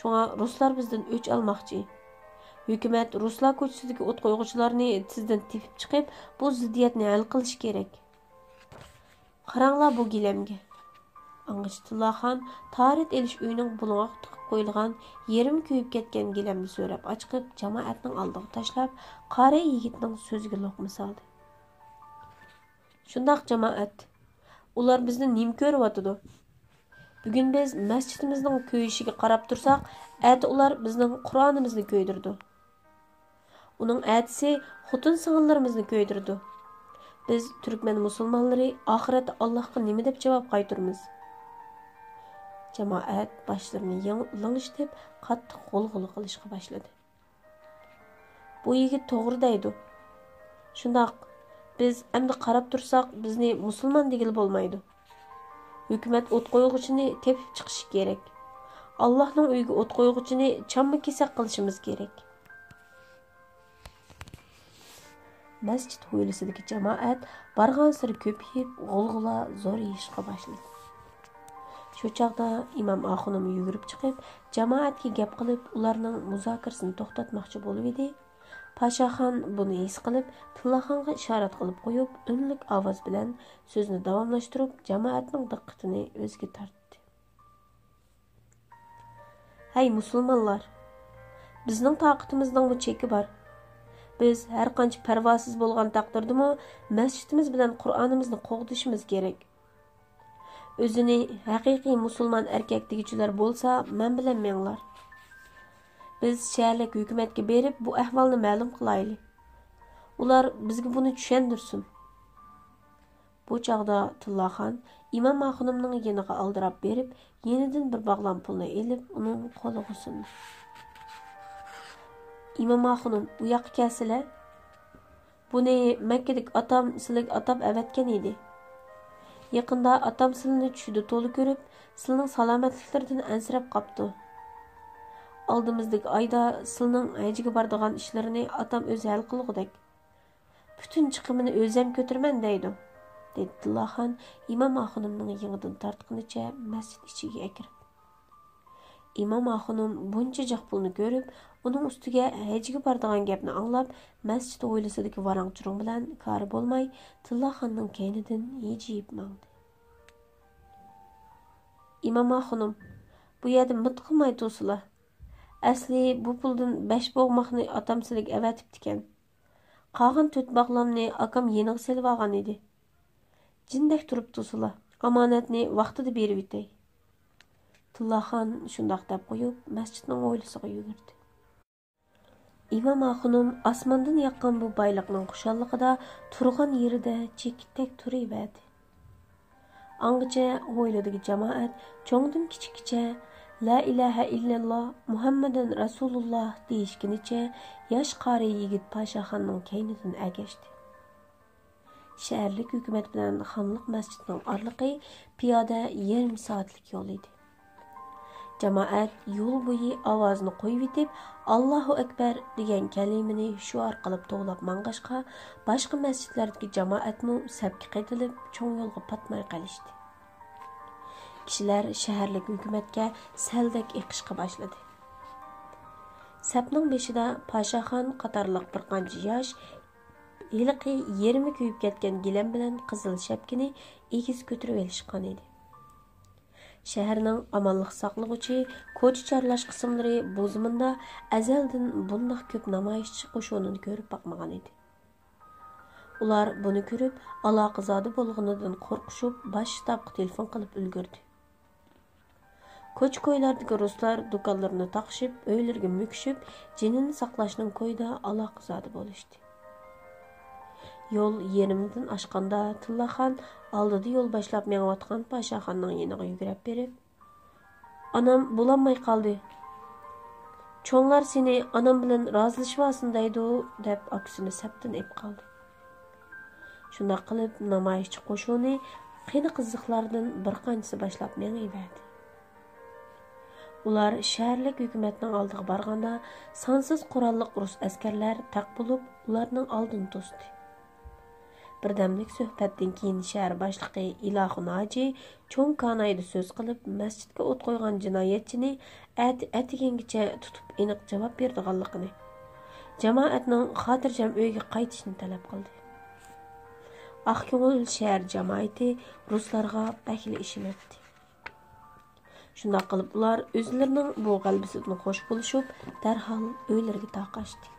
شۇڭا رۇسلار بىزدىن ئۆچ ئالماقچى. ھۆكۈمەت رۇسلار كوچىسىدىكى ئوت قويغۇچىلارنى تېزدىن تېپىپ چىقىپ، بۇ زىددىيەتنى ھەل قىلىشى كېرەك. قاراڭلار بۇ گىلەمگە.» ئاڭغىچە تىللاخان تارىت ئېلىش ئۆيىنىڭ بۇلۇڭىغا تىقىپ قويۇلغان يېرىم كۆيۈپ كەتكەن گىلەمنى سۆرەپ ئاچىقىپ، جامائەتنىڭ ئالدىغا تاشلاپ، قارى يىگىتنىڭ سۆزىگە لوقما سالدى. «شۇنداق، جامائەت. ئۇلار بىزنى نېمە كۆرۈۋاتىدۇ؟ بۈگۈن بىز مەسچىتىمىزنىڭ كۆيۈشىگە قاراپ تۇرساق، ئەتە ئۇلار بىزنىڭ قۇرئانىمىزنى كۆيدۈرىدۇ. ئۇنىڭ ئەتىسى خوتۇن سىڭىللىرىمىزنى كۆيدۈرىدۇ. بىز تۈركمەن مۇسۇلمانلىرى ئاخىرەتتە ئاللاھقا نېمە دەپ جاۋاب قايتۇرىمىز؟» جامائەت باشلىرىنى يىڭ-، لىڭشىتىپ، قاتتىق غۇلغۇلا قىلىشقا باشلىدى. «بۇ يىگىت توغرا دەيدۇ. شۇنداق، بىز ئەمدى قاراپ تۇرساق، بىزنى مۇسۇلمان دېگىلى بولمايدۇ. ھۆكۈمەت ئوت قويغۇچىنى تېپىپ چىقىشى كېرەك. ئاللاھنىڭ ئۆيىگە ئوت قويغۇچىنى چامما كېسەك قىلىشىمىز كېرەك.» مەسچىت ھويلىسىدىكى جامائەت بارغانسېرى كۆپىيىپ، غۇلغۇلا زورىيىشقا باشلىدى. شۇ چاغدا ئىمام ئاخۇنۇم يۈگۈرۈپ چىقىپ، جامائەتكە گەپ قىلىپ، ئۇلارنىڭ مۇزاكىرىسىنى توختاتماقچى بولۇۋىدى. پاشاخان بۇنى ھېس قىلىپ، تىللاخانغا ئىشارەت قىلىپ قويۇپ، ئۈنلۈك ئاۋاز بىلەن سۆزىنى داۋاملاشتۇرۇپ، جامائەتنىڭ دىققىتىنى ئۆزىگە تارتتى. «ھەي، مۇسۇلمانلار! بىزنىڭ تاقىتىمىزنىڭمۇ چېكى بار. بىز ھەر قانچە پەرۋاسىز بولغان تەقدىردىمۇ، مەسچىتىمىز بىلەن قۇرئانىمىزنى قوغدىشىمىز كېرەك. ئۆزىنى ھەقىقىي مۇسۇلمان ئەركەك دېگۈچىلەر بولسا، مەن بىلەن مېڭىڭلار. بىز شەھەرلىك ھۆكۈمەتكە بېرىپ، بۇ ئەھۋالنى مەلۇم قىلايلى. ئۇلار بىزگە بۇنى چۈشەندۈرسۇن.» بۇ چاغدا تىللاخان ئىمام ئاخۇنۇمنىڭ يېنىغا ئالدىراپ بېرىپ، يېنىدىن بىر باغلام پۇلنى ئېلىپ، ئۇنىڭ قولىغا سۇندى. «ئىمام ئاخۇنۇم، ئۇ ياققا كەلسىلە. بۇنى مەككىدىكى ئاتام سىلىگە ئاتاپ ئەۋەتكەن ئىدى. يېقىندا ئاتام سىلىنى چۈشىدە تولا كۆرۈپ، سىلىنىڭ سالامەتلىكلىرىدىن ئەنسىرەپ قاپتۇ. ئالدىمىزدىكى ئايدا سىلىنىڭ ھەجگە بارىدىغان ئىشلىرىنى ئاتام ئۆزى ھەل قىلغۇدەك. پۈتۈن چىقىمىنى ئۆزەم كۆتۈرىمەن دەيدۇ»، دېدى تىللاخان ئىمام ئاخۇنۇمنىڭ يېڭىدىن تارتقىنىچە مەسچىت ئىچىگە ئەكىرىپ. ئىمام ئاخۇنۇم بۇنچە جىق پۇلنى كۆرۈپ، ئۇنىڭ ئۈستىگە ھەجگە بارىدىغان گەپنى ئاڭلاپ، مەسچىت ھويلىسىدىكى ۋاراڭ-چۇرۇڭ بىلەن كارى بولماي، تىللاخاننىڭ كەينىدىن ھىجىيىپ ماڭدى. «ئىمام ئاخۇنۇم، بۇ يەردە مىت قىلماي تۇرسىلا. ئەسلى بۇ پۇلدىن بەش بوغماقنى ئاتام سىلىگە ئەۋەتىپتىكەن. قالغان تۆت باغلامنى ئاكام يېنىغا سېلىۋالغان ئىدى. جىندەك تۇرۇپ تۇرسىلا، ئامانەتنى ۋاقتىدا بېرىۋېتەي.» تىللاخان شۇنداق دەپ قويۇپ، مەسچىتنىڭ ھويلىسىغا يۈگۈردى. ئىمام ئاخۇنۇم ئاسماندىن ياغقان بۇ بايلىقنىڭ خۇشاللىقىدا تۇرغان يېرىدە چېكىتتەك تۇرۇۋەردى. ئاڭغىچە ھويلىدىكى جامائەت چوڭدىن كىچىككىچە لا ئىلاھە ئىللەللا، مۇھەممەدۇن رەسۇلۇللا دېيىشكىنىچە ياش قارى يىگىت پاشاخاننىڭ كەينىدىن ئەگەشتى. شەھەرلىك ھۆكۈمەت بىلەن خانلىق مەسچىتنىڭ ئارىلىقى پىيادە يېرىم سائەتلىك يول ئىدى. جامائەت يول بويى ئاۋازىنى قويۇۋېتىپ، «ئاللاھۇ ئەكبەر» دېگەن كەلىمىنى شوئار قىلىپ توۋلاپ ماڭغاچقا، باشقا مەسچىتلەردىكى جامائەتمۇ سەپكە قېتىلىپ، چوڭ يولغا پاتماي قېلىشتى. كىشىلەر شەھەرلىك ھۆكۈمەتكە سەلدەك ئېقىشقا باشلىدى. سەپنىڭ بېشىدا پاشاخان قاتارلىق بىر قانچە ياش ھېلىقى يېرىمى كۆيۈپ كەتكەن گىلەم بىلەن قىزىل شەپكىنى ئېگىز كۆتۈرۈۋېلىشقان ئىدى. شەھەرنىڭ ئامانلىق ساقلىغۇچى، كوچا چارلاش قىسىملىرى بۇ زېمىندا ئەزەلدىن بۇنداق كۆپ نامايىشچى قوشۇنىنى كۆرۈپ باقمىغان ئىدى. ئۇلار بۇنى كۆرۈپ، ئالاقىزادە بولغىنىدىن قورقۇشۇپ، باش شتابقا تېلېفون قىلىپ ئۈلگۈردى. كوچا-كويلاردىكى رۇسلار دۇكانلىرىنى تاقىشىپ، ئۆيلىرىگە مۆكۈشۈپ، جېنىنى ساقلاشنىڭ كويىدا ئالاقىزادە بولۇشتى. يول يېرىمىدىن ئاشقاندا، تىللاخان ئالدىدا يول باشلاپ مېڭىۋاتقان پاشاخاننىڭ يېنىغا يۈگۈرۈپ بېرىپ، «ئانام بولالماي قالدى. چوڭلار سېنى ئانام بىلەن رازىلىشىۋالسۇن دەيدۇ» دەپ، ئاكىسىنى سەپتىن ئېلىپ قالدى. شۇنداق قىلىپ، نامايىشچى قوشۇنى قېنى قىزىقلاردىن بىر قانچىسى باشلاپ مېڭىۋەردى. ئۇلار شەھەرلىك ھۆكۈمەتنىڭ ئالدىغا بارغاندا، سانسىز قوراللىق رۇس ئەسكەرلەر تەق بولۇپ، ئۇلارنىڭ ئالدىنى توستى. بىردەملىك سۆھبەتتىن كېيىن شەھەر باشلىقى ئىلاخۇن ھاجى چوڭ كانايدا سۆز قىلىپ، مەسچىتكە ئوت قويغان جىنايەتچىنى ئەتە ئەتىگەنگىچە تۇتۇپ ئېنىق جاۋاب بېرىدىغانلىقىنى، جامائەتنىڭ خاتىرجەم ئۆيىگە قايتىشىنى تەلەپ قىلدى. ئاق كۆڭۈل شەھەر جامائىتى رۇسلارغا بەكلا ئىشىنەتتى. شۇنداق قىلىپ ئۇلار ئۆزلىرىنىڭ بۇ غەلىبىسىدىن خوش بولۇشۇپ، دەرھال ئۆيلىرىگە تارقاشتى.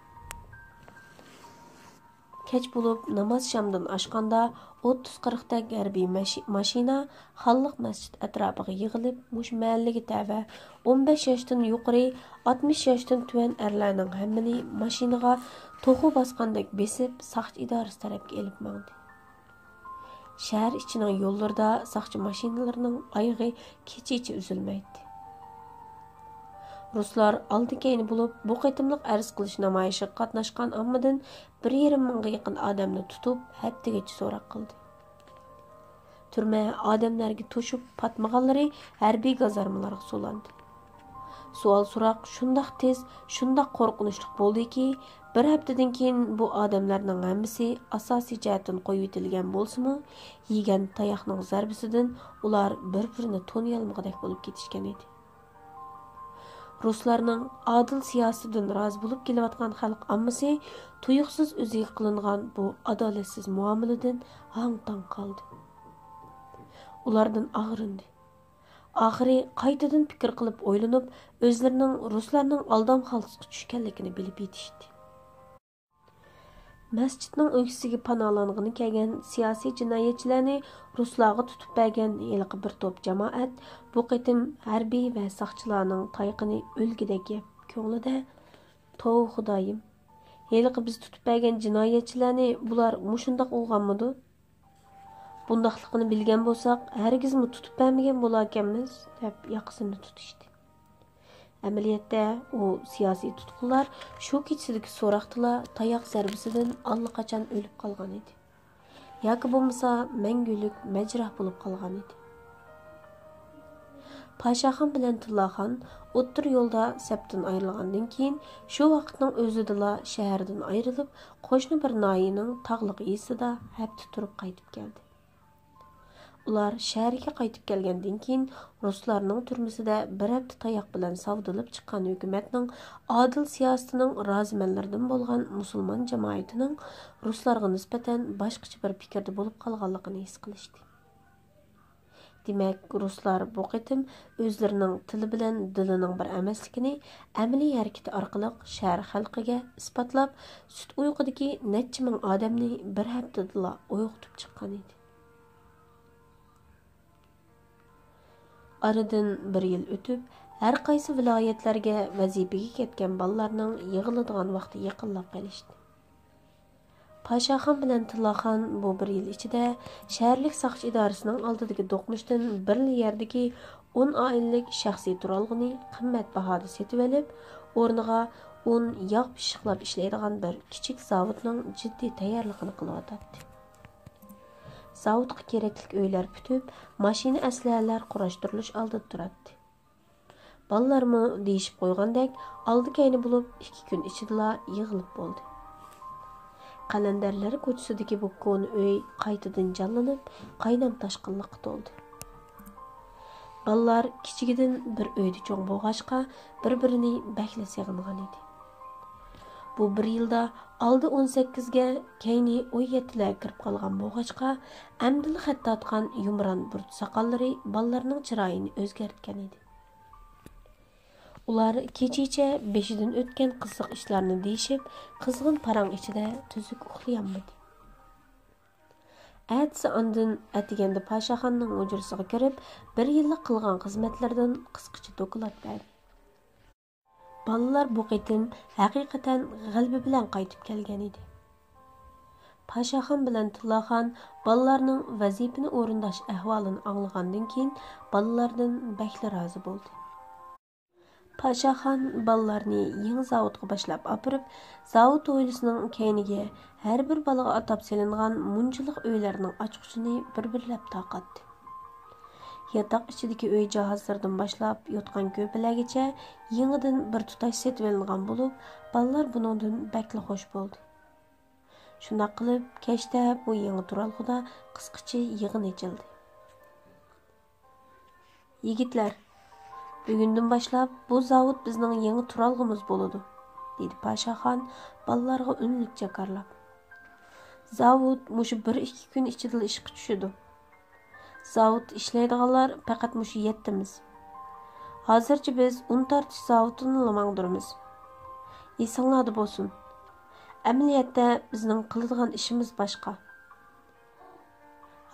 كەچ بولۇپ، ناماز شامدىن ئاشقاندا، ئوتتۇز قىرىقتەك ھەربىي مەشى-، ماشىنا خانلىق مەسچىت ئەتراپىغا يىغىلىپ، مۇشۇ مەھەللىگە تەۋە ئون بەش ياشتىن يۇقىرى، ئاتمىش ياشتىن تۆۋەن ئەرلەرنىڭ ھەممىنى ماشىنىغا توخۇ باسقاندەك بېسىپ، ساقچى ئىدارىسى تەرەپكە ئېلىپ ماڭدى. شەھەر ئىچىنىڭ يوللىرىدا ساقچى ماشىنىلىرىنىڭ ئايىغى كېچىچە ئۈزۈلمەيتتى. رۇسلار ئالدى-كەينى بولۇپ، بۇ قېتىملىق ئەرز قىلىش نامايىشىغا قاتناشقان ئاممىدىن بىر يېرىم مىڭغا يېقىن ئادەمنى تۇتۇپ، ھەپتىگىچە سوراق قىلدى. تۈرمە ئادەملەرگە توشۇپ پاتمىغانلىرى ھەربىي گازارمىلارغا سولاندى. سوئال-سوراق شۇنداق تېز، شۇنداق قورقۇنچلۇق بولدىكى، بىر ھەپتىدىن كېيىن بۇ ئادەملەرنىڭ ھەممىسى ئاساسىي جەھەتتىن قويۇۋېتىلگەن بولسىمۇ، يېگەن تاياقنىڭ زەربىسىدىن ئۇلار بىر-بىرىنى تونۇيالمىغۇدەك بولۇپ كېتىشكەن ئىدى. رۇسلارنىڭ ئادىل سىياسىتىدىن رازى بولۇپ كېلىۋاتقان خەلق ئاممىسى تۇيۇقسىز ئۆزىگە قىلىنغان بۇ ئادالەتسىز مۇئامىلىدىن ھاڭ-تاڭ قالدى. ئۇلاردىن ئاغرىندى. ئاخىرى قايتىدىن پىكىر قىلىپ ئويلىنىپ، ئۆزلىرىنىڭ رۇسلارنىڭ ئالدام خالتىسىغا چۈشكەنلىكىنى بىلىپ يېتىشتى. مەسچىتنىڭ ئۆكسىسىگە پاناھلانغىلى كەلگەن سىياسىي جىنايەتچىلەرنى رۇسلارغا تۇتۇپ بەرگەن ھېلىقى بىر توپ جامائەت بۇ قېتىم ھەربىي ۋە ساقچىلارنىڭ تايىقىنى ئۆلگۈدەك يەپ، كۆڭلىدە، «توۋا خۇدايىم، ھېلىقى بىز تۇتۇپ بەرگەن جىنايەتچىلەرنى بۇلار مۇشۇنداق ئۇرغانمىدۇ؟ بۇنداقلىقىنى بىلگەن بولساق، ھەرگىزمۇ تۇتۇپ بەرمىگەن بولاركەنمىز» دەپ ياقىسىنى تۇتۇشتى. ئەمەلىيەتتە، ئۇ سىياسىي تۇتقۇنلار شۇ كېچىسىدىكى سوراقتىلا تاياق زەربىسىدىن ئاللىقاچان ئۆلۈپ قالغان ئىدى. ياكى بولمىسا، مەڭگۈلۈك مەجرەھ بولۇپ قالغان ئىدى. پاشاخان بىلەن تىللاخان ئوتتۇرا يولدا سەپتىن ئايرىلغاندىن كېيىن، شۇ ۋاقىتنىڭ ئۆزىدىلا شەھەردىن ئايرىلىپ، قوشنا بىر ناھىيەنىڭ تاغلىق يېزىسىدا ھەپتە تۇرۇپ قايتىپ كەلدى. ئۇلار شەھەرگە قايتىپ كەلگەندىن كېيىن، رۇسلارنىڭ تۈرمىسىدە بىر ھەپتە تاياق بىلەن ساۋدىلىپ چىققان ھۆكۈمەتنىڭ ئادىل سىياسىتىنىڭ رازىمەنلىرىدىن بولغان مۇسۇلمان جامائىتىنىڭ رۇسلارغا نىسبەتەن باشقىچە بىر پىكىردە بولۇپ قالغانلىقىنى ھېس قىلىشتى. دېمەك، رۇسلار بۇ قېتىم ئۆزلىرىنىڭ تىلى بىلەن دىلىنىڭ بىر ئەمەسلىكىنى ئەمەلىي ھەرىكىتى ئارقىلىق شەھەر خەلقىگە ئىسپاتلاپ، سۈت ئۇيقۇدىكى نەچچە مىڭ ئادەمنى بىر ھەپتىدىلا ئويغىتىپ چىققان ئىدى. ئارىدىن بىر يىل ئۆتۈپ، ھەر قايسى ۋىلايەتلەرگە ۋەزىپىگە كەتكەن بالىلارنىڭ يىغىلىدىغان ۋاقتى يېقىنلاپ قېلىشتى. پاشاخان بىلەن تىللاخان بۇ بىر يىل ئىچىدە شەھەرلىك ساقچى ئىدارىسىنىڭ ئالدىدىكى دوقمۇشتىن بىرلا يەردىكى ئون ئائىلىلىك شەخسىي تۇرالغۇنى قىممەت باھادا سېتىۋېلىپ، ئورنىغا ئۇن، ياغ پىششىقلاپ ئىشلەيدىغان بىر كىچىك زاۋۇتنىڭ جىددىي تەييارلىقىنى قىلىۋاتاتتى. زاۋۇتقا كېرەكلىك ئۆيلەر پۈتۈپ، ماشىنا ئەسلىھەلەر قۇراشتۇرۇلۇش ئالدىدا تۇراتتى. بالىلارمۇ دېيىشىپ قويغاندەك ئالدى-كەينى بولۇپ، ئىككى كۈن ئىچىدىلا يىغىلىپ بولدى. قەلەندەرلەر كوچىسىدىكى بۇ كونا ئۆي قايتىدىن جانلىنىپ، قاينام-تاشقىنلىققا تولدى. بالىلار كىچىكىدىن بىر ئۆيدە چوڭ بولغاچقا، بىر-بىرىنى بەكلا سېغىنغان ئىدى. بۇ بىر يىلدا ئالدى ئون سەككىزگە، كەينى ئون يەتتىلەرگە كىرىپ قالغان بولغاچقا، ئەمدىلا خەت تارتقان يۇمران بۇرۇت ساقاللىرى بالىلارنىڭ چىرايىنى ئۆزگەرتكەن ئىدى. ئۇلار كېچىچە بېشىدىن ئۆتكەن قىزىق ئىشلارنى دېيىشىپ، قىزغىن پاراڭ ئىچىدە تۈزۈك ئۇخلىيالمىدى. ئەتىسى ئاندىن ئەتىگەندە پاشاخاننىڭ ھۇجرىسىغا كىرىپ، بىر يىللىق قىلغان خىزمەتلىرىدىن قىسقىچە دوكلات بەردى. بالىلار بۇ قېتىم ھەقىقەتەن غەلىبە بىلەن قايتىپ كەلگەن ئىدى. پاشاخان بىلەن تىللاخان بالىلارنىڭ ۋەزىپىنى ئورۇنداش ئەھۋالىنى ئاڭلىغاندىن كېيىن، بالىلاردىن بەكلا رازى بولدى. پاشاخان بالىلارنى يېڭى زاۋۇتقا باشلاپ ئاپىرىپ، زاۋۇت ھويلىسىنىڭ كەينىگە ھەر بىر بالىغا ئاتاپ سېلىنغان مۇنچىلىق ئۆيلەرنىڭ ئاچقۇچىنى بىر-بىرلەپ تارقاتتى. ياتاق ئىچىدىكى ئۆي جاھازلىرىدىن باشلاپ يوتقان-كۆرپىلەرگىچە يېڭىدىن بىر تۇتاش سېتىۋېلىنغان بولۇپ، بالىلار بۇنىڭدىن بەكلا خۇش بولدى. شۇنداق قىلىپ، كەچتە بۇ يېڭى تۇرالغۇدا قىسقىچە يىغىن ئېچىلدى. «يىگىتلەر، بۈگۈندىن باشلاپ بۇ زاۋۇت بىزنىڭ يېڭى تۇرالغۇمىز بولىدۇ»، دېدى پاشاخان بالىلارغا ئۈنلۈك جاكارلاپ. «زاۋۇت مۇشۇ بىر-ئىككى كۈن ئىچىدىلا ئىشقا چۈشىدۇ. زاۋۇتتا ئىشلەيدىغانلار پەقەت مۇشۇ يەتتىمىز. ھازىرچە بىز ئۇن تارتىش زاۋۇتىنىلا ماڭدۇرىمىز. ئېسىڭلاردا بولسۇن، ئەمەلىيەتتە بىزنىڭ قىلىدىغان ئىشىمىز باشقا.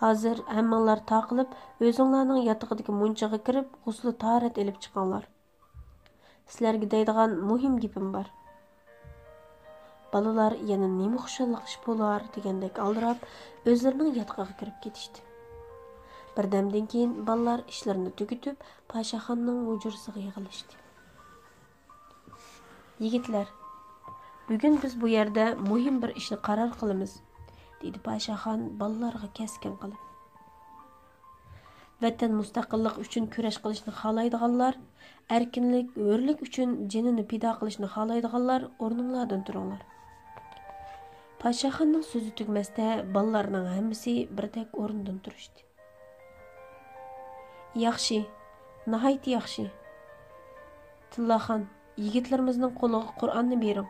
ھازىر ھەممىڭلار تارقىلىپ، ئۆزۈڭلارنىڭ ياتىقىدىكى مۇنچىغا كىرىپ، غۇسلى تاھارەت ئېلىپ چىقىڭلار. سىلەرگە دەيدىغان مۇھىم گېپىم بار.» بالىلار يەنە نېمە خۇشاللىق ئىش بولار دېگەندەك ئالدىراپ، ئۆزلىرىنىڭ ياتىقىغا كىرىپ كېتىشتى. بىردەمدىن كېيىن بالىلار ئىشلىرىنى تۈگىتىپ، پاشاخاننىڭ ھۇجرىسىغا يىغىلىشتى. «يىگىتلەر، بۈگۈن بىز بۇ يەردە مۇھىم بىر ئىشنى قارار قىلىمىز»، دېدى پاشاخان بالىلارغا كەسكىن قىلىپ. «ۋەتەن مۇستەقىللىقى ئۈچۈن كۈرەش قىلىشنى خالايدىغانلار، ئەركىنلىك، ھۆرلۈك ئۈچۈن جېنىنى پىدا قىلىشنى خالايدىغانلار ئورنۇڭلاردىن تۇرۇڭلار.» پاشاخاننىڭ سۆزى تۈگىمەستە، بالىلارنىڭ ھەممىسى بىردەك ئورنىدىن تۇرۇشتى. «ياخشى، ناھايىتى ياخشى. تىللاخان، يىگىتلىرىمىزنىڭ قولىغا قۇرئاننى بېرىڭ.»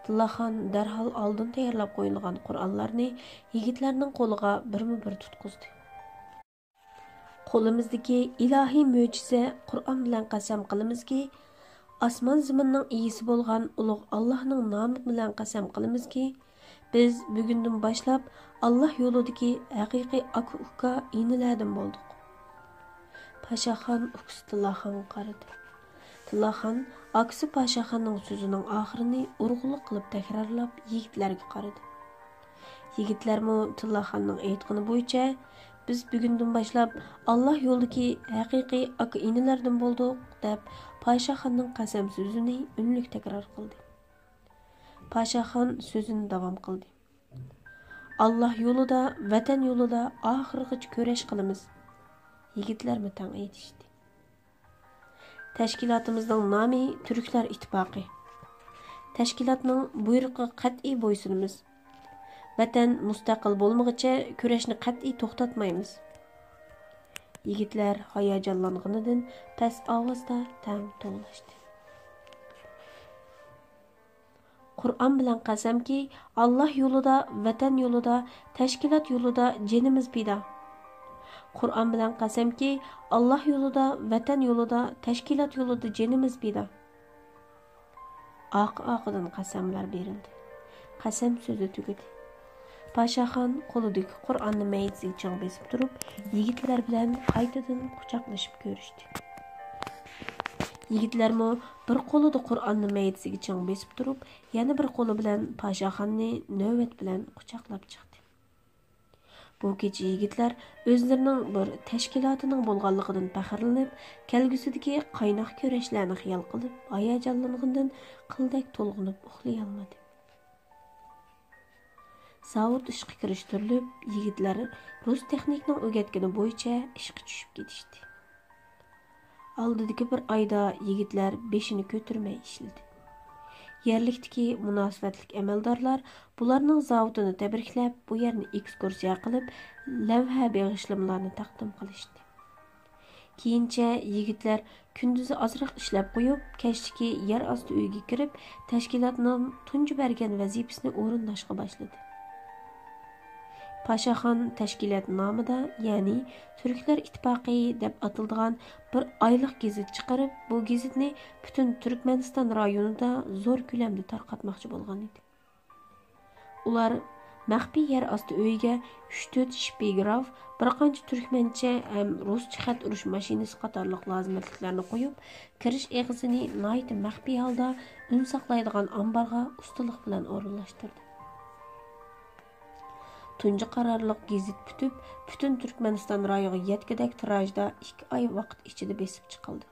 تىللاخان دەرھال ئالدىن تەييارلاپ قويۇلغان قۇرئانلارنى يىگىتلەرنىڭ قولىغا بىرمۇ بىر تۇتقۇزدى. «قولىمىزدىكى ئىلاھىي مۆجىزە قۇرئان بىلەن قەسەم قىلىمىزكى، ئاسمان زېمىننىڭ ئىگىسى بولغان ئۇلۇغ ئاللاھنىڭ نامى بىلەن قەسەم قىلىمىزكى، بىز بۈگۈندىن باشلاپ ئاللاھ يولىدىكى ھەقىقىي ئاكا-ئۇكا ئىنىلەردىن بولدۇق.» پاشاخان ئۇكىسى تىللاخانغا قارىدى. تىللاخان ئاكىسى پاشاخاننىڭ سۆزىنىڭ ئاخىرىنى ئۇرغۇلۇق قىلىپ تەكرارلاپ يىگىتلەرگە قارىدى. يىگىتلەرمۇ تىللاخاننىڭ ئېيتقىنى بويىچە، «بىز بۈگۈندىن باشلاپ ئاللاھ يولىدىكى ھەقىقىي ئاكا-ئىنىلەردىن بولدۇق» دەپ، پاشاخاننىڭ قەسەم سۆزىنى ئۈنلۈك تەكرار قىلدى. پاشاخان سۆزىنى داۋام قىلدى. «ئاللاھ يولىدا، ۋەتەن يولىدا ئاخىرغىچە كۈرەش قىلىمىز.» يىگىتلەرمۇ تەڭ ئېيتىشتى. «تەشكىلاتىمىزنىڭ نامى تۈركلەر ئىتتىپاقى. تەشكىلاتنىڭ بۇيرۇقىغا قەتئىي بويسۇنىمىز. ۋەتەن مۇستەقىل بولمىغۇچە كۈرەشنى قەتئىي توختاتمايمىز.» يىگىتلەر ھاياجانلانغىنىدىن پەس ئاۋازدا تەڭ توۋلاشتى. «قۇرئان بىلەن قەسەمكى، ئاللاھ يولىدا، ۋەتەن يولىدا، تەشكىلات يولىدا جېنىمىز پىدا. قۇرئان بىلەن قەسەمكى، ئاللاھ يولىدا، ۋەتەن يولىدا، تەشكىلات يولىدا جېنىمىز پىدا.» ئارقا-ئارقىدىن قەسەملەر بېرىلدى. قەسەم سۆزى تۈگىدى. پاشاخان قولىدىكى قۇرئاننى مەيدىسىگە چىڭ بېسىپ تۇرۇپ، يىگىتلەر بىلەن قايتىدىن قۇچاقلىشىپ كۆرۈشتى. يىگىتلەرمۇ بىر قولىدا قۇرئاننى مەيدىسىگە چىڭ بېسىپ تۇرۇپ، يەنە بىر قولى بىلەن پاشاخاننى نۆۋەت بىلەن قۇچاقلاپ چىقتى. بۇ كېچە يىگىتلەر ئۆزلىرىنىڭ بىر تەشكىلاتىنىڭ بولغانلىقىدىن پەخىرلىنىپ، كەلگۈسىدىكى قايناق كۈرەشلەرنى خىيال قىلىپ، ھاياجانلانغىنىدىن قىلدەك تولغىنىپ ئۇخلىيالمىدى. زاۋۇت ئىشقا كىرىشتۈرۈلۈپ، يىگىتلەر رۇس تېخنىكنىڭ ئۆگەتكىنى بويىچە ئىشقا چۈشۈپ كېتىشتى. ئالدىدىكى بىر ئايدا يىگىتلەر بېشىنى كۆتۈرمەي ئىشلىدى. يەرلىكتىكى مۇناسىۋەتلىك ئەمەلدارلار بۇلارنىڭ زاۋۇتىنى تەبرىكلەپ، بۇ يەرنى ئېكسكۇرسىيە قىلىپ، لەۋھە بېغىشلىمىلارنى تەقدىم قىلىشتى. كېيىنچە يىگىتلەر كۈندۈزى ئازراق ئىشلەپ قويۇپ، كەچلىكى يەر ئاستى ئۆيگە كىرىپ، تەشكىلاتنىڭ تۇنجى بەرگەن ۋەزىپىسىنى ئورۇنداشقا باشلىدى. پاشاخان تەشكىلات نامىدا، يەنى تۈركلەر ئىتتىپاقى دەپ ئاتىلىدىغان بىر ئايلىق گېزىت چىقىرىپ، بۇ گېزىتنى پۈتۈن تۈركمەنىستان رايونىدا زور كۆلەمدە تارقاتماقچى بولغان ئىدى. ئۇلار مەخپىي يەر ئاستى ئۆيىگە ئۈچ تۆت شپىگراف، بىر قانچە تۈركمەنچە ھەم رۇسچە خەت ئۇرۇش ماشىنىسى قاتارلىق لازىمەتلىكلەرنى قويۇپ، كىرىش ئېغىزىنى ناھايىتى مەخپىي ھالدا ئۈن ساقلايدىغان ئامبارغا ئۇستىلىق بىلەن ئورۇنلاشتۇردى. تۇنجى قارارلىق گېزىت پۈتۈپ، پۈتۈن تۈركمەنىستان رايونىغا يەتكۈدەك تىراژدا ئىككى ئاي ۋاقىت ئىچىدە بېسىپ چىقىلدى.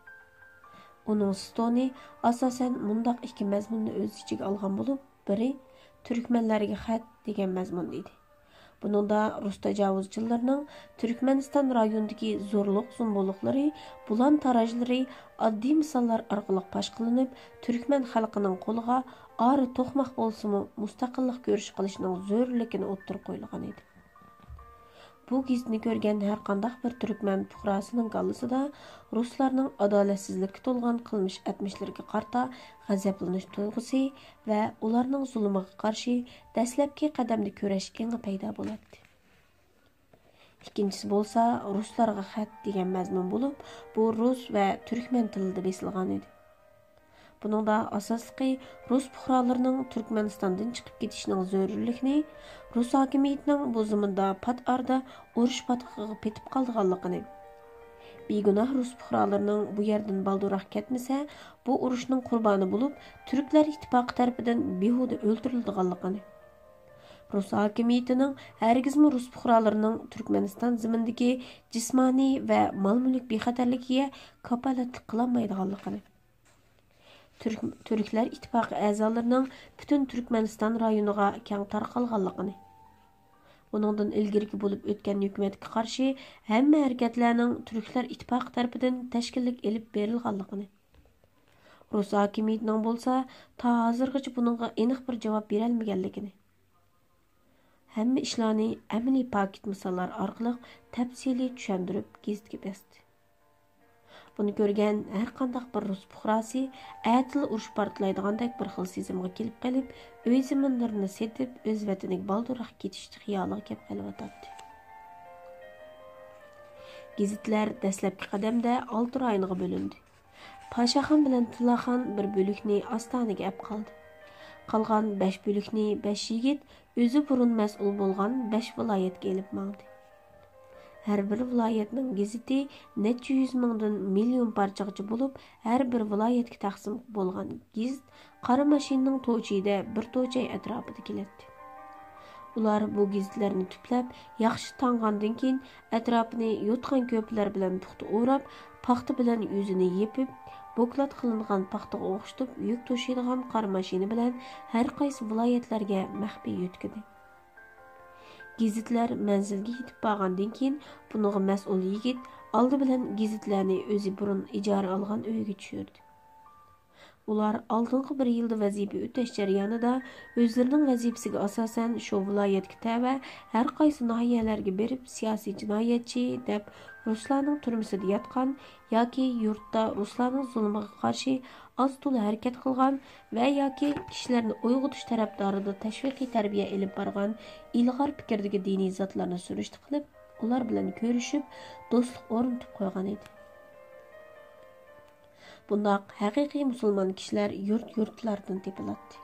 ئۇنىڭ ستونى ئاساسەن مۇنداق ئىككى مەزمۇننى ئۆز ئىچىگە ئالغان بولۇپ، بىرى تۈركمەنلەرگە خەت دېگەن مەزمۇن ئىدى. بۇنىڭدا رۇس تاجاۋۇزچىلىرىنىڭ تۈركمەنىستان رايونىدىكى زورلۇق زومبۇلۇقلىرى، بۇلان تاراجلىرى ئاددىي مىساللار ئارقىلىق پاش قىلىنىپ، تۈركمەن خەلقىنىڭ قولىغا ئارا توقماق بولسىمۇ مۇستەقىللىق كۈرىشى قىلىشنىڭ زۆرۈرلۈكىنى ئوتتۇرىغا قويۇلغان ئىدى. بۇ گېزىتنى كۆرگەن ھەرقانداق بىر تۈركمەن پۇقراسىنىڭ كاللىسىدا رۇسلارنىڭ ئادالەتسىزلىككە تولغان قىلمىش ئەتمىشلىرىگە قارىتا غەزەپلىنىش تۇيغۇسى ۋە ئۇلارنىڭ زۇلۇمىغا قارشى دەسلەپكى قەدەمدە كۈرەش ئېڭى پەيدا بولاتتى. ئىككىنچىسى بولسا رۇسلارغا خەت دېگەن مەزمۇن بولۇپ، بۇ رۇس ۋە تۈركمەن تىلىدا بېسىلغان ئىدى. بۇنىڭدا ئاساسلىقى رۇس پۇقرالىرىنىڭ تۈركمەنىستاندىن چىقىپ كېتىشىنىڭ زۆرۈرلۈكىنى، رۇس ھاكىمىيىتىنىڭ بۇ زېمىندا پات ئارىدا ئۇرۇش پاتقىقىغا پېتىپ قالىدىغانلىقىنى، بىگۇناھ رۇس پۇقرالىرىنىڭ بۇ يەردىن بالدۇرراق كەتمىسە، بۇ ئۇرۇشنىڭ قۇربانى بولۇپ، تۈركلەر ئىتتىپاقى تەرىپىدىن بىھۇدە ئۆلتۈرۈلىدىغانلىقىنى، رۇس ھاكىمىيىتىنىڭ ھەرگىزمۇ رۇس پۇقرالىرىنىڭ تۈركمەنىستان زېمىنىدىكى جىسمانىي ۋە مال-مۈلۈك بىخەتەرلىكىگە كاپالەتلىك قىلالمايدىغانلىقىنى، تۈرك-، تۈركلەر ئىتتىپاقى ئەزالىرىنىڭ پۈتۈن تۈركمەنىستان رايونىغا كەڭ تارقالغانلىقىنى، ئۇنىڭدىن ئىلگىرىكى بولۇپ ئۆتكەن ھۆكۈمەتكە قارشى ھەممە ھەرىكەتلەرنىڭ تۈركلەر ئىتتىپاقى تەرىپىدىن تەشكىللىك ئېلىپ بېرىلغانلىقىنى، رۇس ھاكىمىيىتىنىڭ بولسا تا ھازىرغىچە بۇنىڭغا ئېنىق بىر جاۋاب بېرەلمىگەنلىكىنى، ھەممە ئىشلارنى ئەمەلىي پاكىت مىساللار ئارقىلىق تەپسىلىي چۈشەندۈرۈپ گېزىتكە بەستى. بۇنى كۆرگەن ھەرقانداق بىر رۇس پۇقراسى ئەتىلا ئۇرۇش پارتلايدىغاندەك بىر خىل سېزىمغا كېلىپ قېلىپ، ئۆي زېمىنلىرىنى سېتىپ، ئۆز ۋەتىنىگە بالدۇرراق كېتىش خىيالىغا كەپ قېلىۋاتاتتى. گېزىتلەر دەسلەپكى قەدەمدە ئالتە رايونغا بۆلۈندى. پاشاخان بىلەن تىلاخان بىر بۆلۈكنى ئاستانىگە ئەپ قالدى. قالغان بەش بۆلۈكنى بەش يىگىت ئۆزى بۇرۇن مەسئۇل بولغان بەش ۋىلايەتكە ئېلىپ ماڭدى. ھەر بىر ۋىلايەتنىڭ گېزىتى نەچچە يۈز مىڭدىن مىليون پارچىغىچە بولۇپ، ھەر بىر ۋىلايەتكە تەقسىم بولغان گېزىت قارا ماشىنىنىڭ توچىيىدە بىر توچەي ئەتراپىدا كېلەتتى. ئۇلار بۇ گېزىتلەرنى تۈپلەپ، ياخشى تاڭغاندىن كېيىن، ئەتراپىنى يوتقان كۆپىلەر بىلەن پۇختا ئوراپ، پاختا بىلەن يۈزىنى يېپىپ، بوكلات قىلىنغان پاختىغا ئوخشىتىپ يۈك توشۇيدىغان قارا ماشىنا بىلەن ھەر قايسى ۋىلايەتلەرگە مەخپىي يۆتكىدى. گېزىتلەر مەنزىلگە يېتىپ بارغاندىن كېيىن، بۇنىڭغا مەسئۇل يىگىت ئالدى بىلەن گېزىتلەرنى ئۆزى بۇرۇن ئىجارە ئالغان ئۆيگە چۈشۈردى. ئۇلار ئالدىنقى بىر يىلدا ۋەزىپە ئۆتەش جەريانىدا ئۆزلىرىنىڭ ۋەزىپىسىگە ئاساسەن شۇ ۋىلايەتكە تەۋە ھەر قايسى ناھىيەلەرگە بېرىپ، سىياسىي جىنايەتچى دەپ رۇسلارنىڭ تۈرمىسىدە ياتقان ياكى يۇرتتا رۇسلارنىڭ زۇلۇمىغا قارشى ئاز-تولا ھەرىكەت قىلغان ۋە ياكى كىشىلەرنى ئويغىتىش تەرەپدارىدا تەشۋىقىي تەربىيە ئېلىپ بارغان ئىلغار پىكىردىكى دىنىي زاتلارنى سۈرۈشتە قىلىپ، ئۇلار بىلەن كۆرۈشۈپ، دوستلۇق ئورنىتىپ قويغان ئىدى. بۇنداق ھەقىقىي مۇسۇلمان كىشىلەر يۇرت-يۇرتلاردىن تېپىلاتتى.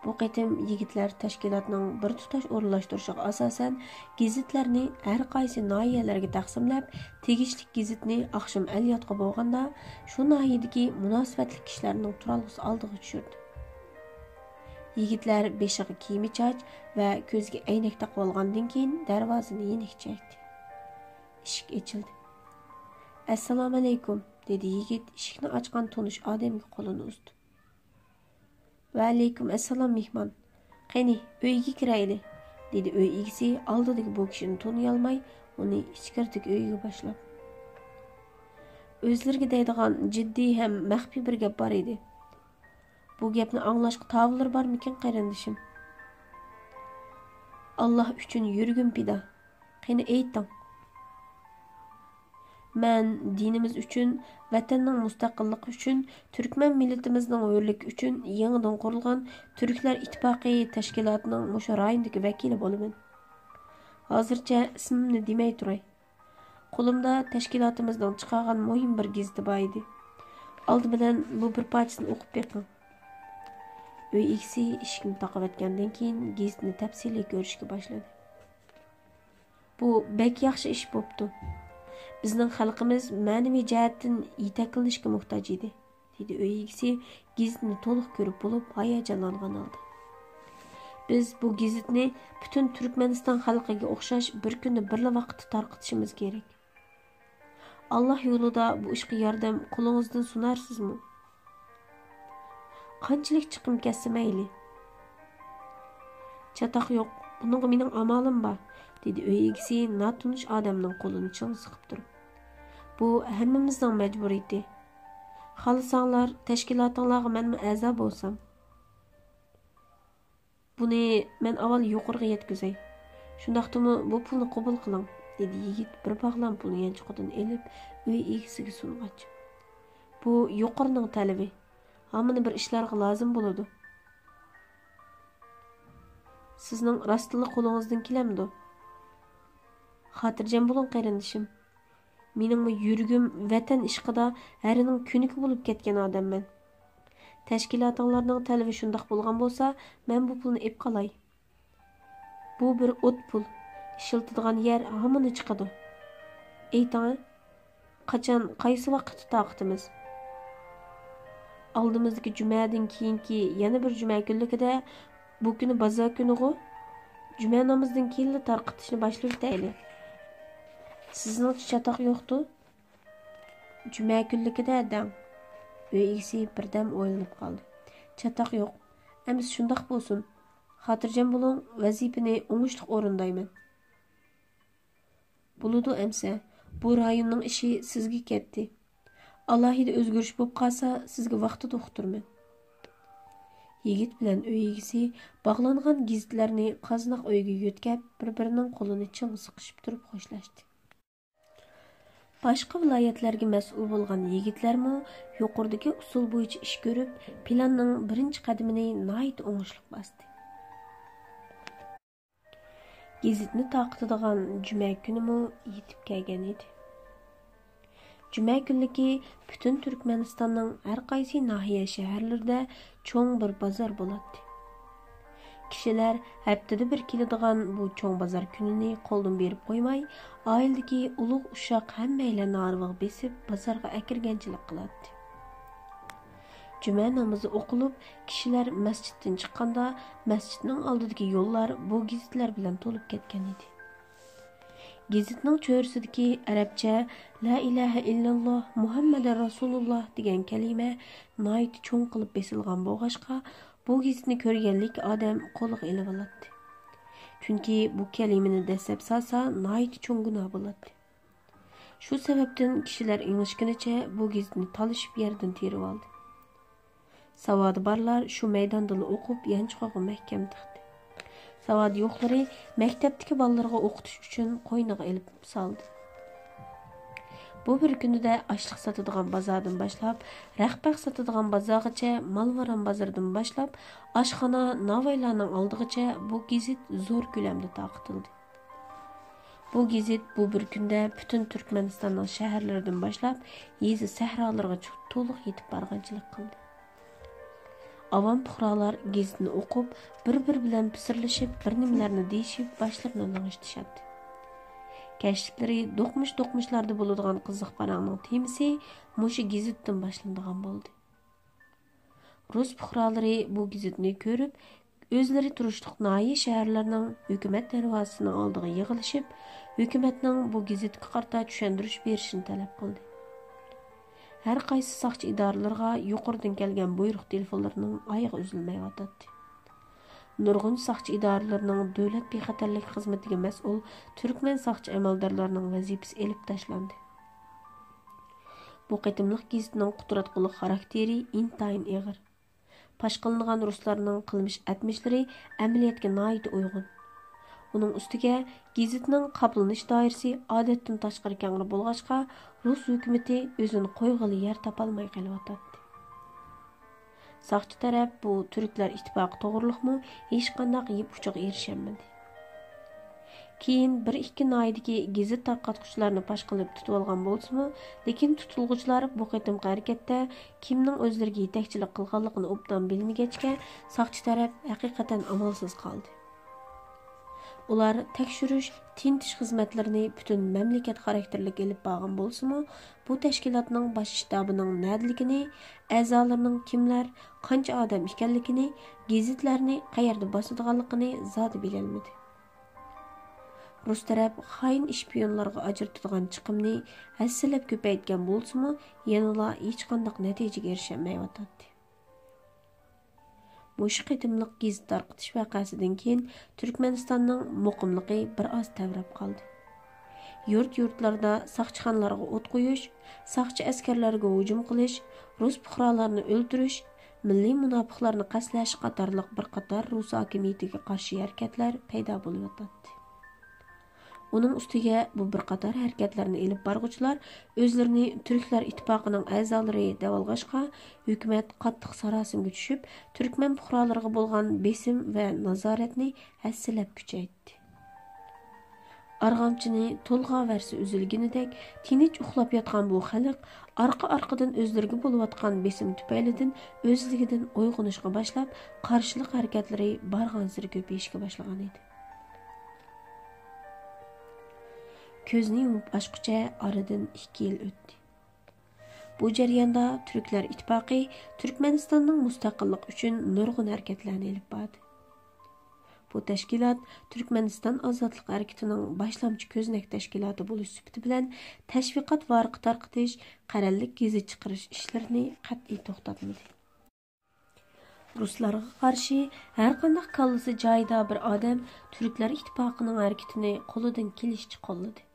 بۇ قېتىم يىگىتلەر تەشكىلاتنىڭ بىر تۇتاش ئورۇنلاشتۇرۇشىغا ئاساسەن، گېزىتلەرنى ھەر قايسى ناھىيەلەرگە تەقسىملەپ، تېگىشلىك گېزىتنى ئاخشام ئەلياتقا بولغاندا، شۇ ناھىيەدىكى مۇناسىۋەتلىك كىشىلەرنىڭ تۇرالغۇسى ئالدىغا چۈشۈردى. يىگىتلەر بېشىغا كىيىم چاچ ۋە كۆزىگە ئەينەك تاقىۋالغاندىن كېيىن، دەرۋازىنى يېنىك چەكتى. ئىشىك ئېچىلدى. «ئەسسالامۇئەلەيكۇم» دېدى يىگىت ئىشىكنى ئاچقان تونۇش ئادەمگە قولىنى ئۇزىتىپ. «ۋەئەلەيكۇم ئەسسالام، مېھمان. قېنى، ئۆيگە كىرەيلى» دېدى ئۆي ئىگىسى ئالدىدىكى بۇ كىشىنى تونۇيالماي، ئۇنى ئىچكىرىدىكى ئۆيگە باشلاپ. ئۆزلىرىگە دەيدىغان جىددىي ھەم مەخپىي بىر گەپ بار ئىدى. بۇ گەپنى ئاڭلاشقا تاۋىلىرى بارمىكىن، قېرىندىشىم؟ ئاللا ئۈچۈن يۈرىكىم پىدا. قېنى، ئېيتىڭ. مەن دىنىمىز ئۈچۈن، ۋەتەننىڭ مۇستەقىللىقى ئۈچۈن، تۈركمەن مىللىتىمىزنىڭ ھۆرلۈكى ئۈچۈن يېڭىدىن قۇرۇلغان تۈركلەر ئىتتىپاقى تەشكىلاتىنىڭ مۇشۇ رايوندىكى ۋەكىلى بولىمەن. ھازىرچە ئىسمىمنى دېمەي تۇراي. قولۇمدا تەشكىلاتىمىزنىڭ چىقارغان مۇھىم بىر گېزىتى بار ئىدى. ئالدى بىلەن بۇ بىر پارچىسىنى ئوقۇپ بېقىڭ.» ئۆي ئىگىسى ئىشىكنى تاقىۋەتكەندىن كېيىن، گېزىتنى تەپسىلىي كۆرۈشكە باشلىدى. «بۇ بەك ياخشى ئىش بوپتۇ. بىزنىڭ خەلقىمىز مەنىۋى جەھەتتىن يېتەكلىنىشكە موھتاج ئىدى»، دېدى ئۆي ئىگىسى گېزىتنى تولۇق كۆرۈپ بولۇپ، ھاياجانلانغان ھالدا. «بىز بۇ گېزىتنى پۈتۈن تۈركمەنىستان خەلقىگە ئوخشاش بىر كۈندە بىرلا ۋاقىتتا تارقىتىشىمىز كېرەك. ئاللا يولىدا بۇ ئىشقا ياردەم قولىڭىزدىن سۇنارسىزمۇ؟» «قانچىلىك چىقىم كەتسە مەيلى.» «چاتاق يوق، بۇنىڭغا مېنىڭ ئامالىم بار»، دېدى ئۆي ئىگىسى ناتونۇش ئادەمنىڭ قولىنى چىڭ سىقىپ تۇرۇپ. «بۇ ھەممىمىزنىڭ مەجبۇرىيىتى. خالىساڭلار، تەشكىلاتىڭلارغا مەنمۇ ئەزا بولسام.» «بۇنى مەن ئاۋۋال يۇقىرىغا يەتكۈزەي. شۇنداقتىمۇ بۇ پۇلنى قوبۇل قىلىڭ»، دېدى يىگىت بىر باغلام پۇلنى يانچۇقىدىن ئېلىپ، ئۆي ئىگىسىگە سۇنغاچ. «بۇ يۇقىرىنىڭ تەلىپى. ھامىنى بىر ئىشلارغا لازىم بولىدۇ. سىزنىڭ راستتىنلا قولىڭىزدىن كېلەمدۇ؟» «خاتىرجەم بولۇڭ، قېرىندىشىم. مېنىڭمۇ يۈرىكىم ۋەتەن ئىشقىدا، ھەرىنىڭ كۆنىكى بولۇپ كەتكەن ئادەممەن. تەشكىلاتىڭلارنىڭ تەلىپى شۇنداق بولغان بولسا، مەن بۇ پۇلنى ئېپ قالاي. بۇ بىر ئوت پۇل، ئىشلىتىدىغان يەر ھامىنى چىقىدۇ. ئېيتىڭە، قاچان، قايسى ۋاقىتتا تارقىتىمىز؟» «ئالدىمىزدىكى جۈمەدىن كېيىنكى يەنە بىر جۈمە كۈنلۈكىدە، بۇ كۈنى بازار كۈنىغۇ؟ جۈمە نامىزىدىن كېيىنلا تارقىتىشنى باشلىۋېتەيلى. سىزنىڭچە چاتاق يوقتۇ؟» «جۈمە كۈنلۈكىدە دەڭ.» ئۆي ئىگىسى بىردەم ئويلىنىپ قالدى. «چاتاق يوق. ئەمىسە شۇنداق بولسۇن. خاتىرجەم بولۇڭ، ۋەزىپىنى ئوڭۇشلۇق ئورۇندايمەن.» «بولىدۇ ئەمسە، بۇ رايوننىڭ ئىشى سىزگە كەتتى. ئالاھىدە ئۆزگىرىش بولۇپ قالسا، سىزگە ۋاقتىدا ئۇقتۇرىمەن.» يىگىت بىلەن ئۆي ئىگىسى باغلانغان گېزىتلەرنى قازناق ئۆيگە يۆتكەپ، بىر-بىرىنىڭ قولىنى چىڭ سىقىشىپ تۇرۇپ خوشلاشتى. باشقا ۋىلايەتلەرگە مەسئۇل بولغان يىگىتلەرمۇ يۇقىرىدىكى ئۇسۇل بويىچە ئىش كۆرۈپ، پىلاننىڭ بىرىنچى قەدىمىنى ناھايىتى ئوڭۇشلۇق باستى. گېزىتنى تارقىتىدىغان جۈمە كۈنىمۇ يېتىپ كەلگەن ئىدى. جۈمە كۈنلۈكى پۈتۈن تۈركمەنىستاننىڭ ھەر قايسى ناھىيە، شەھەرلىرىدە چوڭ بىر بازار بولاتتى. كىشىلەر ھەپتىدە بىر كېلىدىغان بۇ چوڭ بازار كۈنىنى قولدىن بېرىپ قويماي، ئائىلىدىكى ئۇلۇغ ئۇششاق ھەممەيلەن ھارۋىغا بېسىپ، بازارغا ئەكىرگەنچىلىك قىلاتتى. جۈمە نامىزى ئوقۇلۇپ، كىشىلەر مەسچىتتىن چىققاندا، مەسچىتنىڭ ئالدىدىكى يوللار بۇ گېزىتلەر بىلەن تولۇپ كەتكەن ئىدى. گېزىتنىڭ چۆرىسىدىكى ئەرەبچە «لا ئىلاھە ئىللاللا، مۇھەممەدۇر رەسۇلۇللا» دېگەن كەلىمە ناھايىتى چوڭ قىلىپ بېسىلغان بولغاچقا، بۇ گېزىتنى كۆرگەنلىك ئادەم قولىغا ئېلىۋالاتتى. چۈنكى بۇ كەلىمىنى دەسسەپ سالسا، ناھايىتى چوڭ گۇناھ بولاتتى. شۇ سەۋەبتىن كىشىلەر ئېڭىشكىنىچە بۇ گېزىتنى تالىشىپ يەردىن تېرىۋالدى. ساۋادى بارلار شۇ مەيداندىلا ئوقۇپ، يانچۇقىغا مەھكەم تىقتى. ساۋادى يوقلىرى مەكتەپتىكى بالىلىرىغا ئوقۇتۇش ئۈچۈن قوينىغا ئېلىپ سالدى. بۇ بىر كۈنىدە ئاشلىق ساتىدىغان بازاردىن باشلاپ، رەخپەق ساتىدىغان بازارغىچە، مالۋاران بازىرىدىن باشلاپ، ئاشخانا، ناۋايلارنىڭ ئالدىغىچە بۇ گېزىت زور كۆلەمدە تارقىتىلدى. بۇ گېزىت بۇ بىر كۈندە پۈتۈن تۈركمەنىستاننىڭ شەھەرلىرىدىن باشلاپ، يېزا سەھرالىرىغىچە تولۇق يېتىپ بارغانچىلىك قىلدى. ئاۋام پۇقرالار گېزىتنى ئوقۇپ، بىر-بىرى بىلەن پىسىرلىشىپ، بىر نېمىلەرنى دېيىشىپ، باشلىرىنى لىڭشىتىشاتتى. كەچلىكلىرى دوقمۇش-دوقمۇشلاردا بولىدىغان قىزىق پاراڭنىڭ تېمىسى مۇشۇ گېزىتتىن باشلىنىدىغان بولدى. رۇس پۇقرالىرى بۇ گېزىتنى كۆرۈپ، ئۆزلىرى تۇرۇشلۇق ناھىيە شەھەرلەرنىڭ ھۆكۈمەت دەرۋازىسىنىڭ ئالدىغا يىغىلىشىپ، ھۆكۈمەتنىڭ بۇ گېزىتكە قارىتا چۈشەندۈرۈش بېرىشىنى تەلەپ قىلدى. ھەر قايسى ساقچى ئىدارىلىرىغا يۇقىرىدىن كەلگەن بۇيرۇق تېلېفونلىرىنىڭ ئايىغى ئۈزۈلمەيۋاتاتتى. نۇرغۇن ساقچى ئىدارىلىرىنىڭ دۆلەت بىخەتەرلىك خىزمىتىگە مەسئۇل تۈركمەن ساقچى ئەمەلدارلىرىنىڭ ۋەزىپىسى ئېلىپ تاشلاندى. بۇ قېتىملىق گېزىتنىڭ قۇتراتقۇلۇق خاراكتېرى ئىنتايىن ئېغىر. پاش قىلىنغان رۇسلارنىڭ قىلمىش ئەتمىشلىرى ئەمەلىيەتكە ناھايىتى ئۇيغۇن. ئۇنىڭ ئۈستىگە گېزىتنىڭ قاپلىنىش دائىرىسى ئادەتتىن تاشقىرى كەڭرى بولغاچقا، رۇس ھۆكۈمىتى ئۆزىنى قويغىلى يەر تاپالماي قېلىۋاتاتتى. ساقچى تەرەپ بۇ تۈركلەر ئىتتىپاقى توغرۇلۇقمۇ ھېچقانداق يىپ ئۇچىغا ئېرىشەلمىدى. كېيىن بىر ئىككى ناھىيەدىكى گېزىت تارقاتقۇچىلارنى پاش قىلىپ تۇتۇۋالغان بولسىمۇ، لېكىن تۇتۇلغۇچىلار بۇ قېتىمقى ھەرىكەتتە كىمنىڭ ئۆزلىرىگە يېتەكچىلىك قىلغانلىقىنى ئوبدان بىلمىگەچكە، ساقچى تەرەپ ھەقىقەتەن ئامالسىز قالدى. ئۇلار تەكشۈرۈش، تىنتىش خىزمەتلىرىنى پۈتۈن مەملىكەت خاراكتېرلىك ئېلىپ بارغان بولسىمۇ، بۇ تەشكىلاتنىڭ باش شتابىنىڭ نەدىلىكىنى، ئەزالىرىنىڭ كىملەر، قانچە ئادەم ئىكەنلىكىنى، گېزىتلەرنى قەيەردە باسىدىغانلىقىنى زادى بىلەلمىدى. رۇس تەرەپ خائىن ئىشپىيونلارغا ئاجرىتىدىغان چىقىمنى ھەسسىلەپ كۆپەيتكەن بولسىمۇ، يەنىلا ھېچقانداق نەتىجىگە ئېرىشەلمەيۋاتاتتى. مۇشۇ قېتىملىق گېزىت تارقىتىش ۋەقەسىدىن كېيىن تۈركمەنىستاننىڭ مۇقىملىقى بىر ئاز تەۋرەپ قالدى. يۇرت-يۇرتلاردا ساقچىخانىلارغا ئوت قويۇش، ساقچى ئەسكەرلەرگە ھۇجۇم قىلىش، رۇس پۇقرالارنى ئۆلتۈرۈش، مىللىي مۇناپىقلارنى قەستلەش قاتارلىق بىر قاتار رۇس ھاكىمىيىتىگە قارشى ھەرىكەتلەر پەيدا بولۇۋاتاتتى. ئۇنىڭ ئۈستىگە بۇ بىر قاتار ھەرىكەتلەرنى ئېلىپ بارغۇچىلار ئۆزلىرىنى تۈركلەر ئىتتىپاقىنىڭ ئەزالىرى دەۋالغاچقا، ھۆكۈمەت قاتتىق ساراسىمىگە چۈشۈپ، تۈركمەن پۇقرالىرىغا بولغان بېسىم ۋە نازارەتنى ھەسسىلەپ كۈچەيتتى. ئارغامچىنى تولغاۋەرسە ئۈزۈلگىنىدەك تىنچ ئۇخلاپ ياتقان بۇ خەلق ئارقا-ئارقىدىن ئۆزلىرىگە بولۇۋاتقان بېسىم تۈپەيلىدىن ئۆزلۈكىدىن ئويغىنىشقا باشلاپ، قارشىلىق ھەرىكەتلىرى بارغانسېرى كۆپىيىشكە باشلىغانىدى. كۆزنى يۇمۇپ ئاچقۇچە ئارىدىن ئىككى يىل ئۆتتى. بۇ جەرياندا تۈركلەر ئىتتىپاقى تۈركمەنىستاننىڭ مۇستەقىللىقى ئۈچۈن نۇرغۇن ھەرىكەتلەرنى ئېلىپ باردى. بۇ تەشكىلات تۈركمەنىستان ئازادلىق ھەرىكىتىنىڭ باشلامچى كۆزنەك تەشكىلاتى بولۇش سۈپىتى بىلەن تەشۋىقات ۋارىقى تارقىتىش، قەرەللىك گېزىت چىقىرىش ئىشلىرىنى قەتئىي توختاتمىدى. رۇسلارغا قارشى ھەرقانداق كاللىسى جايىدا بىر ئادەم تۈركلەر ئىتتىپاقىنىڭ ھەرىكىتىنى قولىدىن كېلىشىچە قوللىدى.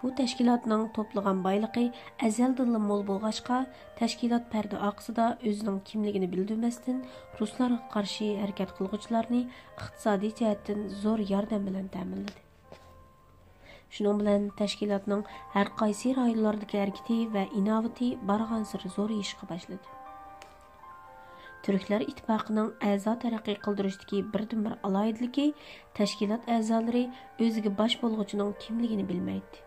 بۇ تەشكىلاتنىڭ توپلىغان بايلىقى ئەزەلدىنلا مول بولغاچقا، تەشكىلات پەردە ئارقىسىدا ئۆزىنىڭ كىملىكىنى بىلدۈرمەستىن، رۇسلارغا قارشى ھەرىكەت قىلغۇچىلارنى ئىقتىسادىي جەھەتتىن زور ياردەم بىلەن تەمىنلىدى. شۇنىڭ بىلەن تەشكىلاتنىڭ ھەر قايسى رايونلاردىكى ھەرىكىتى ۋە ئىناۋىتى بارغانسېرى زورىيىشقا باشلىدى. تۈركلەر ئىتتىپاقىنىڭ ئەزا تەرەققىي قىلدۇرۇشتىكى بىردىنبىر ئالاھىدىلىكى، تەشكىلات ئەزالىرى ئۆزىگە باش بولغۇچىنىڭ كىملىكىنى بىلمەيتتى.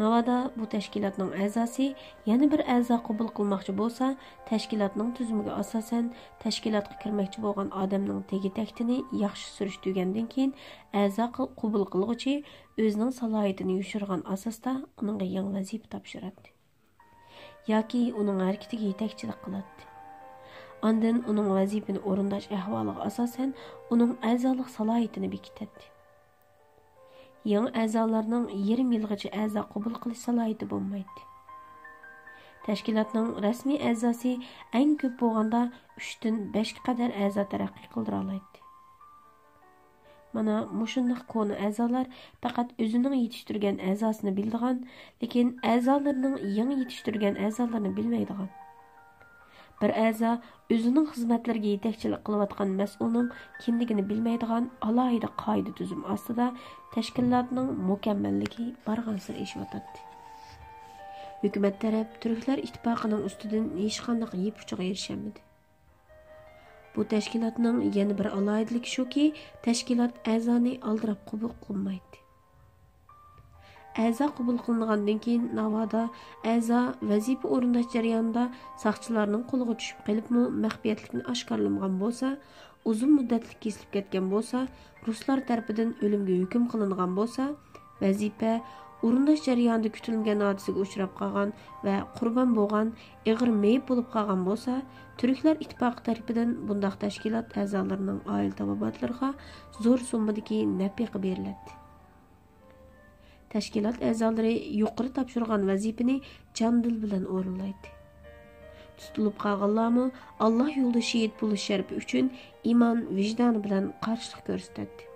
ناۋادا بۇ تەشكىلاتنىڭ ئەزاسى يەنە بىر ئەزا قوبۇل قىلماقچى بولسا، تەشكىلاتنىڭ تۈزۈمىگە ئاساسەن، تەشكىلاتقا كىرمەكچى بولغان ئادەمنىڭ تېگى تەكتىنى ياخشى سۈرۈشتۈرگەندىن كېيىن، ئەزا قىل-، قوبۇل قىلغۇچى ئۆزىنىڭ سالاھىيىتىنى يوشۇرغان ئاساستا ئۇنىڭغا يېڭى ۋەزىپە تاپشۇراتتى. ياكى ئۇنىڭ ھەرىكىتىگە يېتەكچىلىك قىلاتتى. ئاندىن ئۇنىڭ ۋەزىپىنى ئورۇنداش ئەھۋالىغا ئاساسەن ئۇنىڭ ئەزالىق سالاھىيىتىنى بېكىتەتتى. يېڭى ئەزالارنىڭ يېرىم يىلغىچە ئەزا قوبۇل قىلىش سالاھىيىتى بولمايتتى. تەشكىلاتنىڭ رەسمىي ئەزاسى ئەڭ كۆپ بولغاندا ئۈچتىن بەشكە قەدەر ئەزا تەرەققىي قىلدۇرالايتتى. مانا مۇشۇنداق كونا ئەزالار پەقەت ئۆزىنىڭ يېتىشتۈرگەن ئەزاسىنى بىلىدىغان، لېكىن ئەزالىرىنىڭ يېڭى يېتىشتۈرگەن ئەزالىرىنى بىلمەيدىغان. بىر ئەزا ئۆزىنىڭ خىزمەتلىرىگە يېتەكچىلىك قىلىۋاتقان مەسئۇلنىڭ كىملىكىنى بىلمەيدىغان ئالاھىدە قائىدە-تۈزۈم ئاستىدا تەشكىلاتنىڭ مۇكەممەللىكى بارغانسېرى ئېشىۋاتاتتى. ھۆكۈمەت تەرەپ تۈركلەر ئىتتىپاقىنىڭ ئۈستىدىن ھېچقانداق يىپ ئۇچىغا ئېرىشەلمىدى. بۇ تەشكىلاتنىڭ يەنە بىر ئالاھىدىلىكى شۇكى، تەشكىلات ئەزانى ئالدىراپ قوبۇل قىلمايتتى. ئەزا قوبۇل قىلىنغاندىن كېيىن، ناۋادا ئەزا ۋەزىپە ئورۇنداش جەريانىدا ساقچىلارنىڭ قولىغا چۈشۈپ قېلىپمۇ مەخپىيەتلىكنى ئاشكارىلىمىغان بولسا، ئۇزۇن مۇددەتلىك كېسىلىپ كەتكەن بولسا، رۇسلار تەرىپىدىن ئۆلۈمگە ھۆكۈم قىلىنغان بولسا، ۋەزىپە ئورۇنداش جەريانىدا كۈتۈلمىگەن ھادىسىگە ئۇچراپ قالغان ۋە قۇربان بولغان، ئېغىر مېيىپ بولۇپ قالغان بولسا، تۈركلەر ئىتتىپاقى تەرىپىدىن بۇنداق تەشكىلات ئەزالىرىنىڭ ئائىلە تاۋابىئاتلىرىغا زور سوممىدىكى نەپىقە بېرىلەتتى. تەشكىلات ئەزالىرى يۇقىرى تاپشۇرغان ۋەزىپىنى جان-دىل بىلەن ئورۇنلايتتى. تۇتۇلۇپ قالغانلارمۇ ئاللا يولىدا شېھىت بولۇش شەرىپى ئۈچۈن ئىمان، ۋىجدانى بىلەن قارشىلىق كۆرسىتەتتى.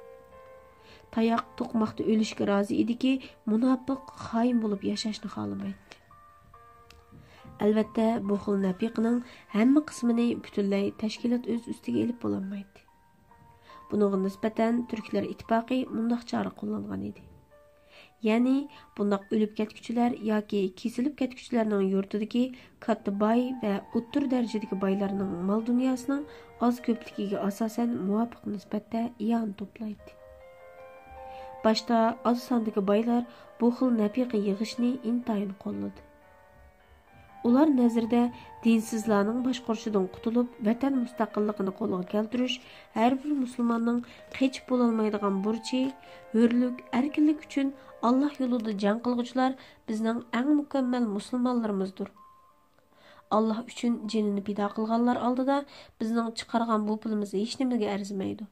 تاياق، توقماقتا ئۆلۈشكە رازى ئىدىكى، مۇناپىق، خائىن بولۇپ ياشاشنى خالىمايتتى. ئەلۋەتتە، بۇ خىل نەپىقىنىڭ ھەممە قىسمىنى پۈتۈنلەي تەشكىلات ئۆز ئۈستىگە ئېلىپ بولالمايتتى. بۇنىڭغا نىسبەتەن تۈركلەر ئىتتىپاقى مۇنداق چارە قوللانغان ئىدى. يەنى، بۇنداق ئۆلۈپ كەتكۈچىلەر ياكى كېسىلىپ كەتكۈچىلەرنىڭ يۇرتىدىكى كاتتا باي ۋە ئوتتۇرا دەرىجىدىكى بايلارنىڭ مال-دۇنياسىنىڭ ئاز-كۆپلۈكىگە ئاساسەن مۇۋاپىق نىسبەتتە ئىئانە توپلايتتى. باشتا ئاز ساندىكى بايلار بۇ خىل نەپىقە يىغىشنى ئىنتايىن قوللىدى. ئۇلار نەزىرىدە دىنسىزلارنىڭ باشقۇرۇشىدىن قۇتۇلۇپ، ۋەتەن مۇستەقىللىقىنى قولغا كەلتۈرۈش ھەر بىر مۇسۇلماننىڭ قېچىپ بولالمايدىغان بۇرچى، ھۆرلۈك، ئەركىنلىك ئۈچۈن ئاللا يولىدا جەڭ قىلغۇچىلار بىزنىڭ ئەڭ مۇكەممەل مۇسۇلمانلىرىمىزدۇر. ئاللا ئۈچۈن جېنىنى پىدا قىلغانلار ئالدىدا بىزنىڭ چىقارغان بۇ پۇلىمىز ھېچنېمىگە ئەرزىمەيدۇ.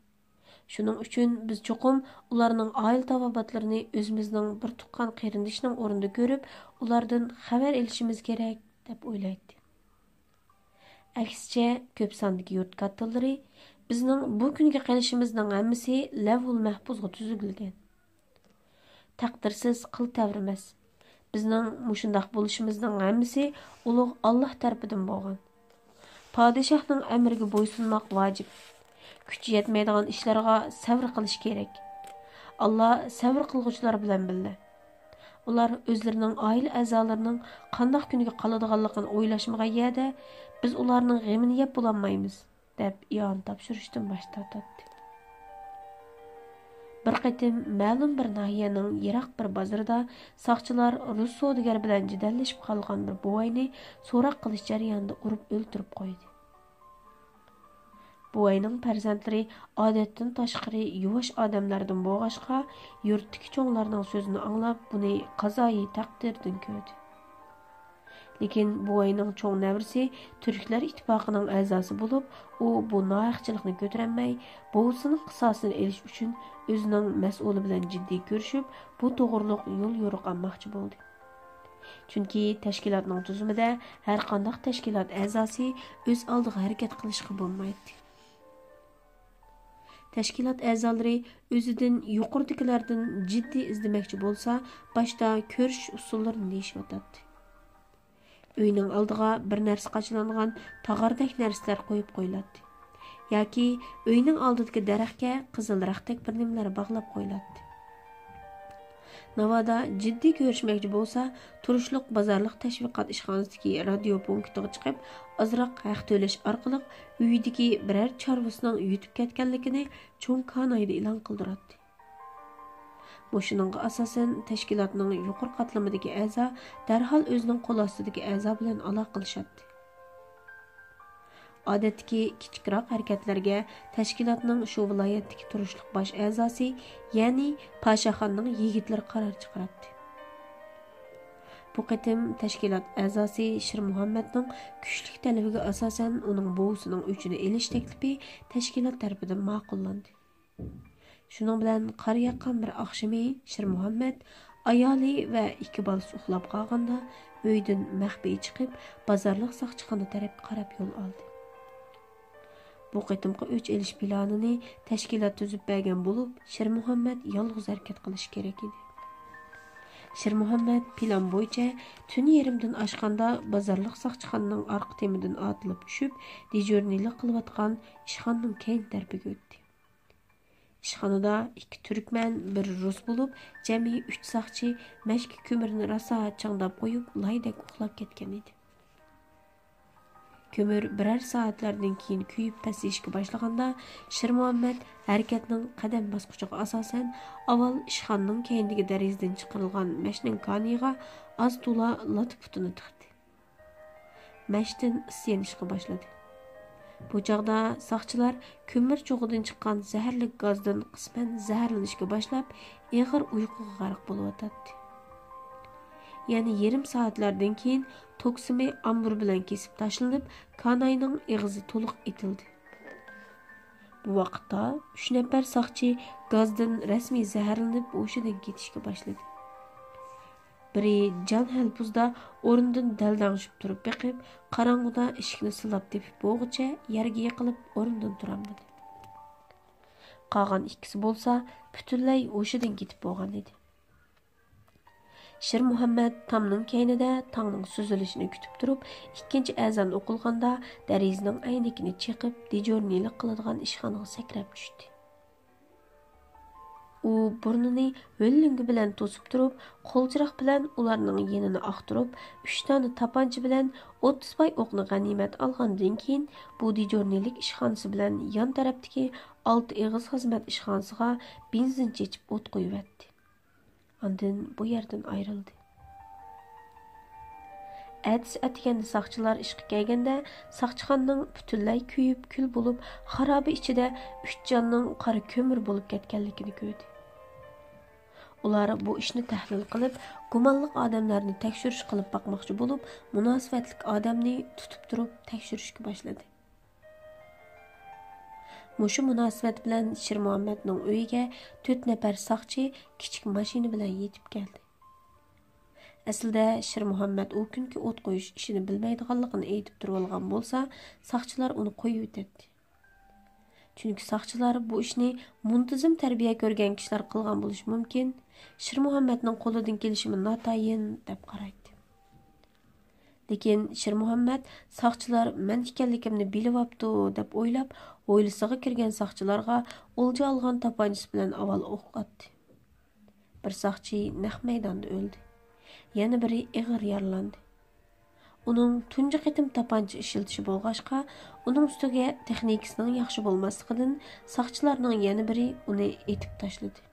شۇنىڭ ئۈچۈن بىز چوقۇم ئۇلارنىڭ ئائىلە تاۋابىئاتلىرىنى ئۆزىمىزنىڭ بىر تۇغقان قېرىندىشىنىڭ ئورنىدا كۆرۈپ، ئۇلاردىن خەۋەر ئېلىشىمىز كېرەك، دەپ ئويلايتتى. ئەكسىچە، كۆپ ساندىكى يۇرت كاتتىلىرى بىزنىڭ بۇ كۈنگە قېلىشىمىزنىڭ ھەممىسى لەۋھۇل مەھپۇزغا تۈزۈلگەن. تەقدىرسىز قىل تەۋرىمەس. بىزنىڭ مۇشۇنداق بولۇشىمىزنىڭ ھەممىسى ئۇلۇغ ئاللا تەرىپىدىن بولغان. پادىشاھنىڭ ئەمرىگە بويسۇنماق ۋاجىپ. كۈچى يەتمەيدىغان ئىشلارغا سەۋر قىلىش كېرەك. ئاللا سەۋر قىلغۇچىلار بىلەن بىللە. ئۇلار ئۆزلىرىنىڭ ئائىلە ئەزالىرىنىڭ قانداق كۈنگە قالىدىغانلىقىنى ئويلاشمىغان يەردە، بىز ئۇلارنىڭ غېمىنى يەپ بولالمايمىز، دەپ ئىئانە تاپشۇرۇشتىن باش تارتاتتى. بىر قېتىم مەلۇم بىر ناھىيەنىڭ يىراق بىر بازىرىدا ساقچىلار رۇس سودىگەر بىلەن جېدەللىشىپ قالغان بىر بوۋاينى سوراق قىلىش جەريانىدا ئۇرۇپ ئۆلتۈرۈپ قويدى. بوۋاينىڭ پەرزەنتلىرى ئادەتتىن تاشقىرى يۇۋاش ئادەملەردىن بولغاچقا، يۇرتتىكى چوڭلارنىڭ سۆزىنى ئاڭلاپ، بۇنى قازايى تەقدىردىن كۆردى. لېكىن بوۋاينىڭ چوڭ نەۋرىسى تۈركلەر ئىتتىپاقىنىڭ ئەزاسى بولۇپ، ئۇ بۇ ناھەقچىلىقنى كۆتۈرەلمەي، بوۋىسىنىڭ قىساسىنى ئېلىش ئۈچۈن ئۆزىنىڭ مەسئۇلى بىلەن جىددىي كۆرۈشۈپ، بۇ توغرۇلۇق يول يورۇق ئالماقچى بولدى. چۈنكى تەشكىلاتنىڭ تۈزۈمىدە ھەرقانداق تەشكىلات ئەزاسى ئۆز ئالدىغا ھەرىكەت قىلىشقا بولمايتتى. تەشكىلات ئەزالىرى ئۆزىدىن يۇقىرىدىكىلەردىن جىددىي ئىزدىمەكچى بولسا، باشتا كۆرۈشۈش ئۇسۇللىرىنى دېيىشىۋاتاتتى. ئۆينىڭ ئالدىغا بىر نەرسە قاچىلانغان تاغاردەك نەرسىلەر قويۇپ قويۇلاتتى. ياكى ئۆينىڭ ئالدىدىكى دەرەخكە قىزىل رەختەك بىر نېمىلەر باغلاپ قويۇلاتتى. ناۋادا جىددىي كۆرۈشمەكچى بولسا، تۇرۇشلۇق بازارلىق تەشۋىقات ئىشخانىسىدىكى رادىيو پونكىتىغا چىقىپ، ئازراق ھەق تۆلەش ئارقىلىق ئۆيىدىكى بىرەر چارۋىسىنىڭ يۈتۈپ كەتكەنلىكىنى چوڭ كانايدا ئېلان قىلدۇراتتى. مۇشۇنىڭغا ئاساسەن، تەشكىلاتنىڭ يۇقىرى قاتلىمىدىكى ئەزا دەرھال ئۆزىنىڭ قول ئاستىدىكى ئەزا بىلەن ئالاقىلىشاتتى. ئادەتتىكى كىچىكراق ھەرىكەتلەرگە تەشكىلاتنىڭ شۇ ۋىلايەتتىكى تۇرۇشلۇق باش ئەزاسى، يەنى پاشاخاننىڭ يىگىتلىرى قارار چىقىراتتى. بۇ قېتىم تەشكىلات ئەزاسى شىرمۇھەممەتنىڭ كۈچلۈك تەلىپىگە ئاساسەن، ئۇنىڭ بوۋىسىنىڭ ئۆچىنى ئېلىش تەكلىپى تەشكىلات تەرىپىدىن ماقۇللاندى. شۇنىڭ بىلەن قار ياغقان بىر ئاخشىمى شىرمۇھەممەت ئايالى ۋە ئىككى بالىسى ئۇخلاپ قالغاندا، ئۆيدىن مەخپىي چىقىپ، بازارلىق ساقچىخانا تەرەپكە قاراپ يول ئالدى. بۇ قېتىمقى ئۆچ ئېلىش پىلانىنى تەشكىلات تۈزۈپ بەرگەن بولۇپ، شىرمۇھەممەت يالغۇز ھەرىكەت قىلىشى كېرەك ئىدى. شىرمۇھەممەت پىلان بويىچە تۈن يېرىمدىن ئاشقاندا بازارلىق ساقچىخانىنىڭ ئارقا تېمىدىن ئاتلىنىپ چۈشۈپ، دېژۇرنىيلىق قىلىۋاتقان ئىشخانىنىڭ كەينى تەرىپىگە ئۆتتى. ئىشخانىدا ئىككى تۈركمەن، بىر رۇس بولۇپ، جەمئىي ئۈچ ساقچى مەشكە كۆمۈرنى راسا چاڭداپ قويۇپ، لايدەك ئۇخلاپ كەتكەن ئىدى. كۆمۈر بىرەر سائەتلەردىن كېيىن كۆيۈپ پەسىيىشكە باشلىغاندا، شىرمۇھەممەت ھەرىكەتنىڭ قەدەم باسقۇچىغا ئاساسەن، ئاۋۋال ئىشخانىنىڭ كەينىدىكى دېرىزىدىن چىقىرىلغان مەشنىڭ كانىيىغا ئاز-تولا لاتا پۇتىنى تىقتى. مەشتىن ئىس يېنىشقا باشلىدى. بۇ چاغدا ساقچىلار كۆمۈر چوغىدىن چىققان زەھەرلىك گازدىن قىسمەن زەھەرلىنىشكە باشلاپ، ئېغىر ئۇيقۇغا غەرق بولۇۋاتاتتى. يەنە يېرىم سائەتلەردىن كېيىن توك سىمى ئامبۇر بىلەن كېسىپ تاشلىنىپ، كاناينىڭ ئېغىزى تولۇق ئېتىلدى. بۇ ۋاقىتتا ئۈچ نەپەر ساقچى گازدىن رەسمىي زەھەرلىنىپ ھوشىدىن كېتىشكە باشلىدى. بىرى جان ھەلپۇزدا ئورنىدىن دەلدەڭشىپ تۇرۇپ بېقىپ، قاراڭغۇدا ئىشىكنى سىلاپ تېپىپ بولغۇچە يەرگە يىقىلىپ ئورنىدىن تۇرالمىدى. قالغان ئىككىسى بولسا پۈتۈنلەي ھوشىدىن كېتىپ بولغان ئىدى. شىرمۇھەممەت تامنىڭ كەينىدە تاڭنىڭ سۈزۈلۈشىنى كۈتۈپ تۇرۇپ، ئىككىنچى ئەزان ئوقۇلغاندا دېرىزىنىڭ ئەينىكىنى چېقىپ، دىجورنىلىق قىلىدىغان ئىشخانىغا سەكرەپ چۈشتى. ئۇ بۇرنىنى ھۆللىڭى بىلەن توسۇپ تۇرۇپ، قولچىراغ بىلەن ئۇلارنىڭ يېنىنى ئاختۇرۇپ، ئۈچ دانە تاپانچا بىلەن ئوتتۇز پاي ئوقنى غەنىيمەت ئالغاندىن كېيىن، بۇ دىجورنىلىك ئىشخانىسى بىلەن يان تەرەپتىكى ئالتە ئېغىز خىزمەت ئىشخانىسىغا بېنزىن چېچىپ ئوت قويۇۋەتتى. ئاندىن بۇ يەردىن ئايرىلدى. ئەتىسى ئەتىگەندە ساقچىلار ئىشقا كەلگەندە، ساقچىخانىنىڭ پۈتۈنلەي كۆيۈپ كۈل بولۇپ، خارابە ئىچىدە ئۈچ جاننىڭ قارا كۆمۈر بولۇپ كەتكەنلىكىنى كۆردى. ئۇلار بۇ ئىشنى تەھلىل قىلىپ، گۇمانلىق ئادەملەرنى تەكشۈرۈش قىلىپ باقماقچى بولۇپ، مۇناسىۋەتلىك ئادەمنى تۇتۇپ تۇرۇپ تەكشۈرۈشكە باشلىدى. مۇشۇ مۇناسىۋەت بىلەن شىرمۇھەممەتنىڭ ئۆيىگە تۆت نەپەر ساقچى كىچىك ماشىنا بىلەن يېتىپ كەلدى. ئەسلىدە شىرمۇھەممەت ئۇ كۈنكى ئوت قويۇش ئىشىنى بىلمەيدىغانلىقىنى ئېيتىپ تۇرۇۋالغان بولسا، ساقچىلار ئۇنى قويۇۋېتەتتى. چۈنكى ساقچىلار بۇ ئىشنى مۇنتىزىم تەربىيە كۆرگەن كىشىلەر قىلغان بولۇشى مۇمكىن، شىرمۇھەممەتنىڭ قولىدىن كېلىشىمۇ ناتايىن دەپ قارايتتى. لېكىن شىرمۇھەممەت ساقچىلار مەن ئىكەنلىكىمنى بىلىۋاپتۇ دەپ ئويلاپ، ھويلىسىغا كىرگەن ساقچىلارغا ئولجا ئالغان تاپانچىسى بىلەن ئاۋۋال ئوق ئاتتى. بىر ساقچى نەق مەيداندا ئۆلدى. يەنە بىرى ئېغىر يارىلاندى. ئۇنىڭ تۇنجى قېتىم تاپانچا ئىشلىتىشى بولغاچقا، ئۇنىڭ ئۈستىگە تېخنىكىسىنىڭ ياخشى بولماسلىقىدىن ساقچىلارنىڭ يەنە بىرى ئۇنى ئېتىپ تاشلىدى.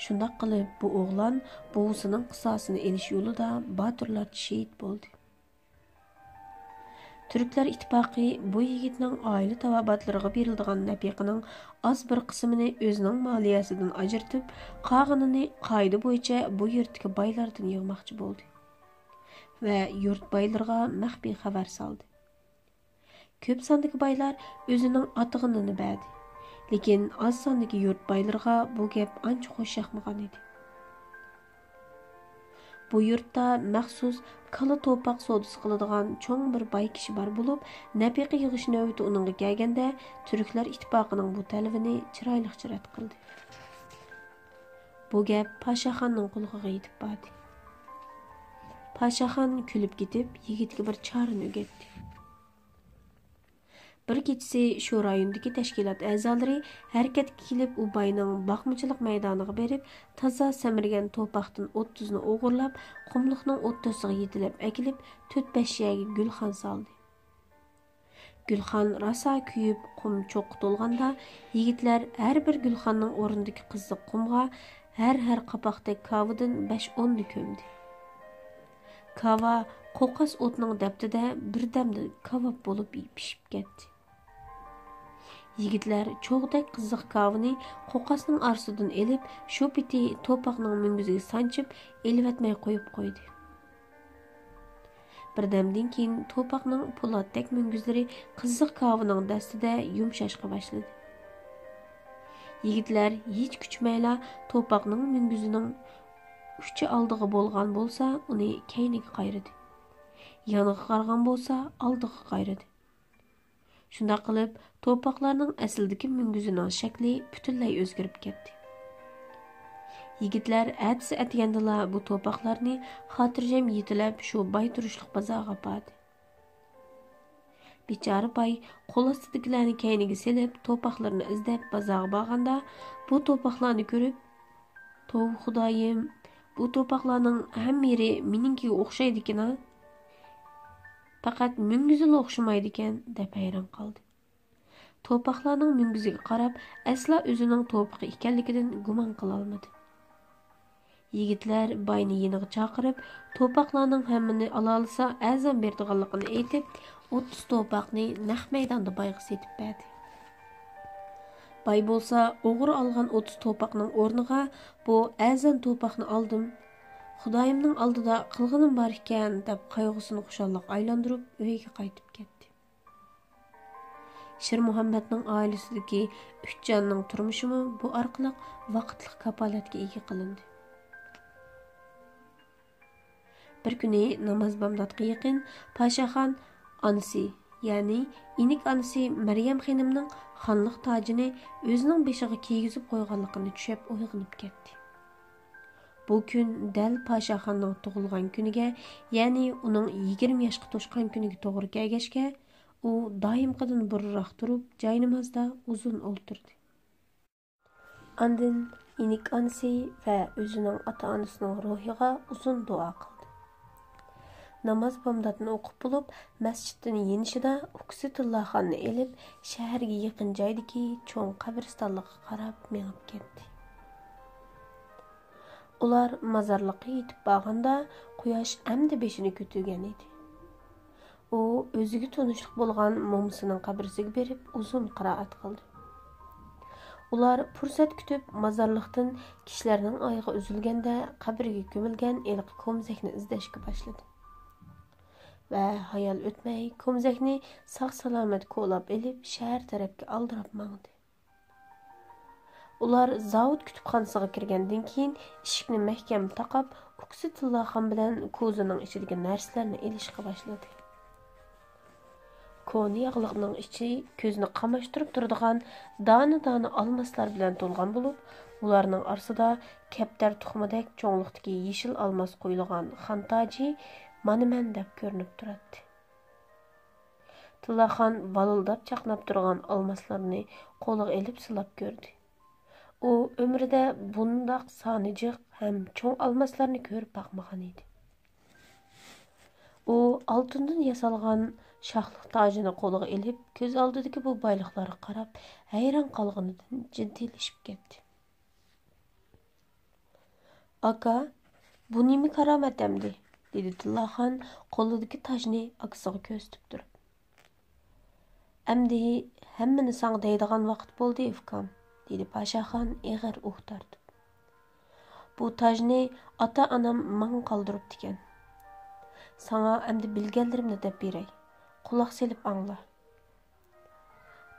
شۇنداق قىلىپ، بۇ ئوغلان بوۋىسىنىڭ قىساسىنى ئېلىش يولىدا باتۇرلارچە شېھىت بولدى. تۈركلەر ئىتتىپاقى بۇ يىگىتنىڭ ئائىلە تاۋابىئاتلىرىغا بېرىلىدىغان نەپىقىنىڭ ئاز بىر قىسمىنى ئۆزىنىڭ مالىيەسىدىن ئاجرىتىپ، قالغىنىنى قائىدە بويىچە بۇ يۇرتتىكى بايلاردىن يىغماقچى بولدى ۋە يۇرت بايلىرىغا مەخپىي خەۋەر سالدى. كۆپ ساندىكى بايلار ئۆزىنىڭ ئاتىغىنىنى بەردى. لېكىن ئاز ساندىكى يۇرت بايلىرىغا بۇ گەپ ئانچە خۇش ياقمىغان ئىدى. بۇ يۇرتتا مەخسۇس كالا توپاق سودىسى قىلىدىغان چوڭ بىر باي كىشى بار بولۇپ، نەپىقە يىغىش نۆۋىتى ئۇنىڭغا كەلگەندە، تۈركلەر ئىتتىپاقىنىڭ بۇ تەلىپىنى چىرايلىقچە رەت قىلدى. بۇ گەپ پاشاخاننىڭ قۇلىقىغا يېتىپ باردى. پاشاخان كۈلۈپ كېتىپ، يىگىتكە بىر چارىنى ئۆگەتتى. بىر كېچىسى شۇ رايوندىكى تەشكىلات ئەزالىرى ھەرىكەتكە كېلىپ، ئۇ باينىڭ باقمىچىلىق مەيدانىغا بېرىپ، تازا سەمرىگەن توپاقتىن ئوتتۇزنى ئوغرىلاپ، قۇملۇقنىڭ ئوتتۇرىسىغا يېتىلەپ ئەكېلىپ، تۆت-بەش يەرگە گۈلخان سالدى. گۈلخان راسا كۆيۈپ، قۇم چوققا تولغاندا، يىگىتلەر ھەر بىر گۈلخاننىڭ ئورنىدىكى قىزىق قۇمغا ھەر، ھەر قاپاقتەك كاۋىدىن بەش-ئوننى كۆمدى. كاۋا قوقاس ئوتنىڭ دەپتىدە بىردەمدە كاۋاپ بولۇپ پىشىپ كەتتى. يىگىتلەر چوغدەك قىزىق كاۋىنى قوقاسنىڭ ئارىسىدىن ئېلىپ، شۇ پېتى توپاقنىڭ مۈڭگۈزىگە سانچىپ، ئېلىۋەتمەي قويۇپ قويدى. بىردەمدىن كېيىن توپاقنىڭ پولاتتەك مۈڭگۈزلىرى قىزىق كاۋىنىڭ دەستىدە يۇمشاشقا باشلىدى. يىگىتلەر ھېچ كۈچىمەيلا توپاقنىڭ مۈڭگۈزىنىڭ ئۇچى ئالدىغا بولغان بولسا، ئۇنى كەينىگە قايرىدى. يانىغا قارىغان بولسا، ئالدىغا قايرىدى. شۇنداق قىلىپ، توپاقلارنىڭ ئەسلىدىكى مۈڭگۈزىنىڭ شەكلى پۈتۈنلەي ئۆزگىرىپ كەتتى. يىگىتلەر ئەتىسى ئەتىگەندىلا بۇ توپاقلارنى خاتىرجەم يېتىلەپ، شۇ باي تۇرۇشلۇق بازارغا ئاپاردى. بىچارە باي قول ئاستىدىكىلەرنى كەينىگە سېلىپ، توپاقلىرىنى ئىزدەپ بازارغا بارغاندا، بۇ توپاقلارنى كۆرۈپ، توۋا خۇدايىم، بۇ توپاقلارنىڭ ھەممە يېرى مېنىڭكىگە ئوخشايدىكىنا، پەقەت مۈڭگۈزىلا ئوخشىمايدىكەن، دەپ ھەيران قالدى. توپاقلارنىڭ مۈڭگۈزىگە قاراپ، ئەسلا ئۆزىنىڭ توپىقى ئىكەنلىكىدىن گۇمان قىلالمىدى. يىگىتلەر باينى يېنىغا چاقىرىپ، توپاقلارنىڭ ھەممىنى ئالالىسا ئەزان بېرىدىغانلىقىنى ئېيتىپ، ئوتتۇز توپاقنى نەق مەيداندا بايغا سېتىپ بەردى. باي بولسا ئوغرى ئالغان ئوتتۇز توپاقنىڭ ئورنىغا بۇ ئەزان توپاقنى ئالدىم، «خۇدايىمنىڭ ئالدىدا قىلغىنىم بار ئىكەن» دەپ، قايغۇسىنى خۇشاللىققا ئايلاندۇرۇپ، ئۆيىگە قايتىپ كەتتى. شىرمۇھەممەتنىڭ ئائىلىسىدىكى ئۈچ جاننىڭ تۇرمۇشىمۇ بۇ ئارقىلىق ۋاقىتلىق كاپالەتكە ئىگە قىلىندى. بىر كۈنى ناماز بامداتقا يېقىن پاشاخان ئانىسى، يەنى ئىنىك ئانىسى مەريەم خېنىمنىڭ خانلىق تاجىنى ئۆزىنىڭ بېشىغا كىيگۈزۈپ قويغانلىقىنى چۈشەپ ئويغىنىپ كەتتى. بۇ كۈن دەل پاشاخاننىڭ تۇغۇلغان كۈنىگە، يەنى ئۇنىڭ يىگىرمە ياشقا توشقان كۈنىگە توغرا كەلگەچكە، ئۇ دائىمقىدىن بۇرۇنراق تۇرۇپ، جاينامازدا ئۇزۇن ئولتۇردى. ئاندىن ئىنىك ئانىسى ۋە ئۆزىنىڭ ئاتا-ئانىسىنىڭ روھىغا ئۇزۇن دۇئا قىلدى. ناماز بامداتنى ئوقۇپ بولۇپ، مەسچىتتىن يېنىشىدا ئۇكىسى تىللاخاننى ئېلىپ، شەھەرگە يېقىن جايدىكى چوڭ قەبرىستانلىققا قاراپ مېڭىپ كەتتى. ئۇلار مازارلىققا يېتىپ بارغاندا، قۇياش ئەمدى بېشىنى كۆتۈرگەن ئىدى. ئۇ ئۆزىگە تونۇشلۇق بولغان مومىسىنىڭ قەبرىسىگە بېرىپ ئۇزۇن قىرائەت قىلدى. ئۇلار پۇرسەت كۈتۈپ مازارلىقتىن كىشىلەرنىڭ ئايىغى ئۈزۈلگەندە قەبرىگە كۆمۈلگەن ھېلىقى كومزەكنى ئىزدەشكە باشلىدى. ۋە ھايال ئۆتمەي كومزەكنى ساق-سالامەت كولاپ ئېلىپ شەھەر تەرەپكە ئالدىراپ ماڭدى. ئۇلار زاۋۇت كۇتۇپخانىسىغا كىرگەندىن كېيىن، ئىشىكنى مەھكەم تاقاپ، ئۇكىسى تىللاخان بىلەن كوزىنىڭ ئىچىدىكى نەرسىلەرنى ئېلىشقا باشلىدى. كونا ياغلىقنىڭ ئىچى كۆزنى قاماشتۇرۇپ تۇرىدىغان دانە-دانە ئالماسلار بىلەن تولغان بولۇپ، ئۇلارنىڭ ئارىسىدا كەپتەر تۇخۇمىدەك چوڭلۇقتىكى يېشىل ئالماس قويۇلغان خان تاجى مانا مەن دەپ كۆرۈنۈپ تۇراتتى. تىللاخان ۋالىلداپ چاقناپ تۇرغان ئالماسلارنى قولىغا ئېلىپ سىلاپ كۆردى. ئۇ ئۆمرىدە بۇنداق سانى جىق ھەم چوڭ ئالماسلارنى كۆرۈپ باقمىغان ئىدى. ئۇ ئالتۇندىن ياسالغان شاھلىق تاجىنى قولىغا ئېلىپ، كۆز ئالدىدىكى بۇ بايلىقلارغا قاراپ، ھەيران قالغىنىدىن جىددىيلىشىپ كەتتى. «ئاكا، بۇ نېمە كارامەت ئەمدى؟» دېدى تىللاخان قولىدىكى تاجنى ئاكىسىغا كۆرسىتىپ تۇرۇپ. «ئەمدى ھەممىنى ساڭا دەيدىغان ۋاقىت بولدى، ئۇكام»، دېدى پاشاخان ئېغىر ئۇھ تارتىپ. «بۇ تاجنى ئاتا-ئانام ماڭا قالدۇرۇپتىكەن. ساڭا ئەمدى بىلگەنلىرىمنى دەپ بېرەي. قۇلاق سېلىپ ئاڭلا.»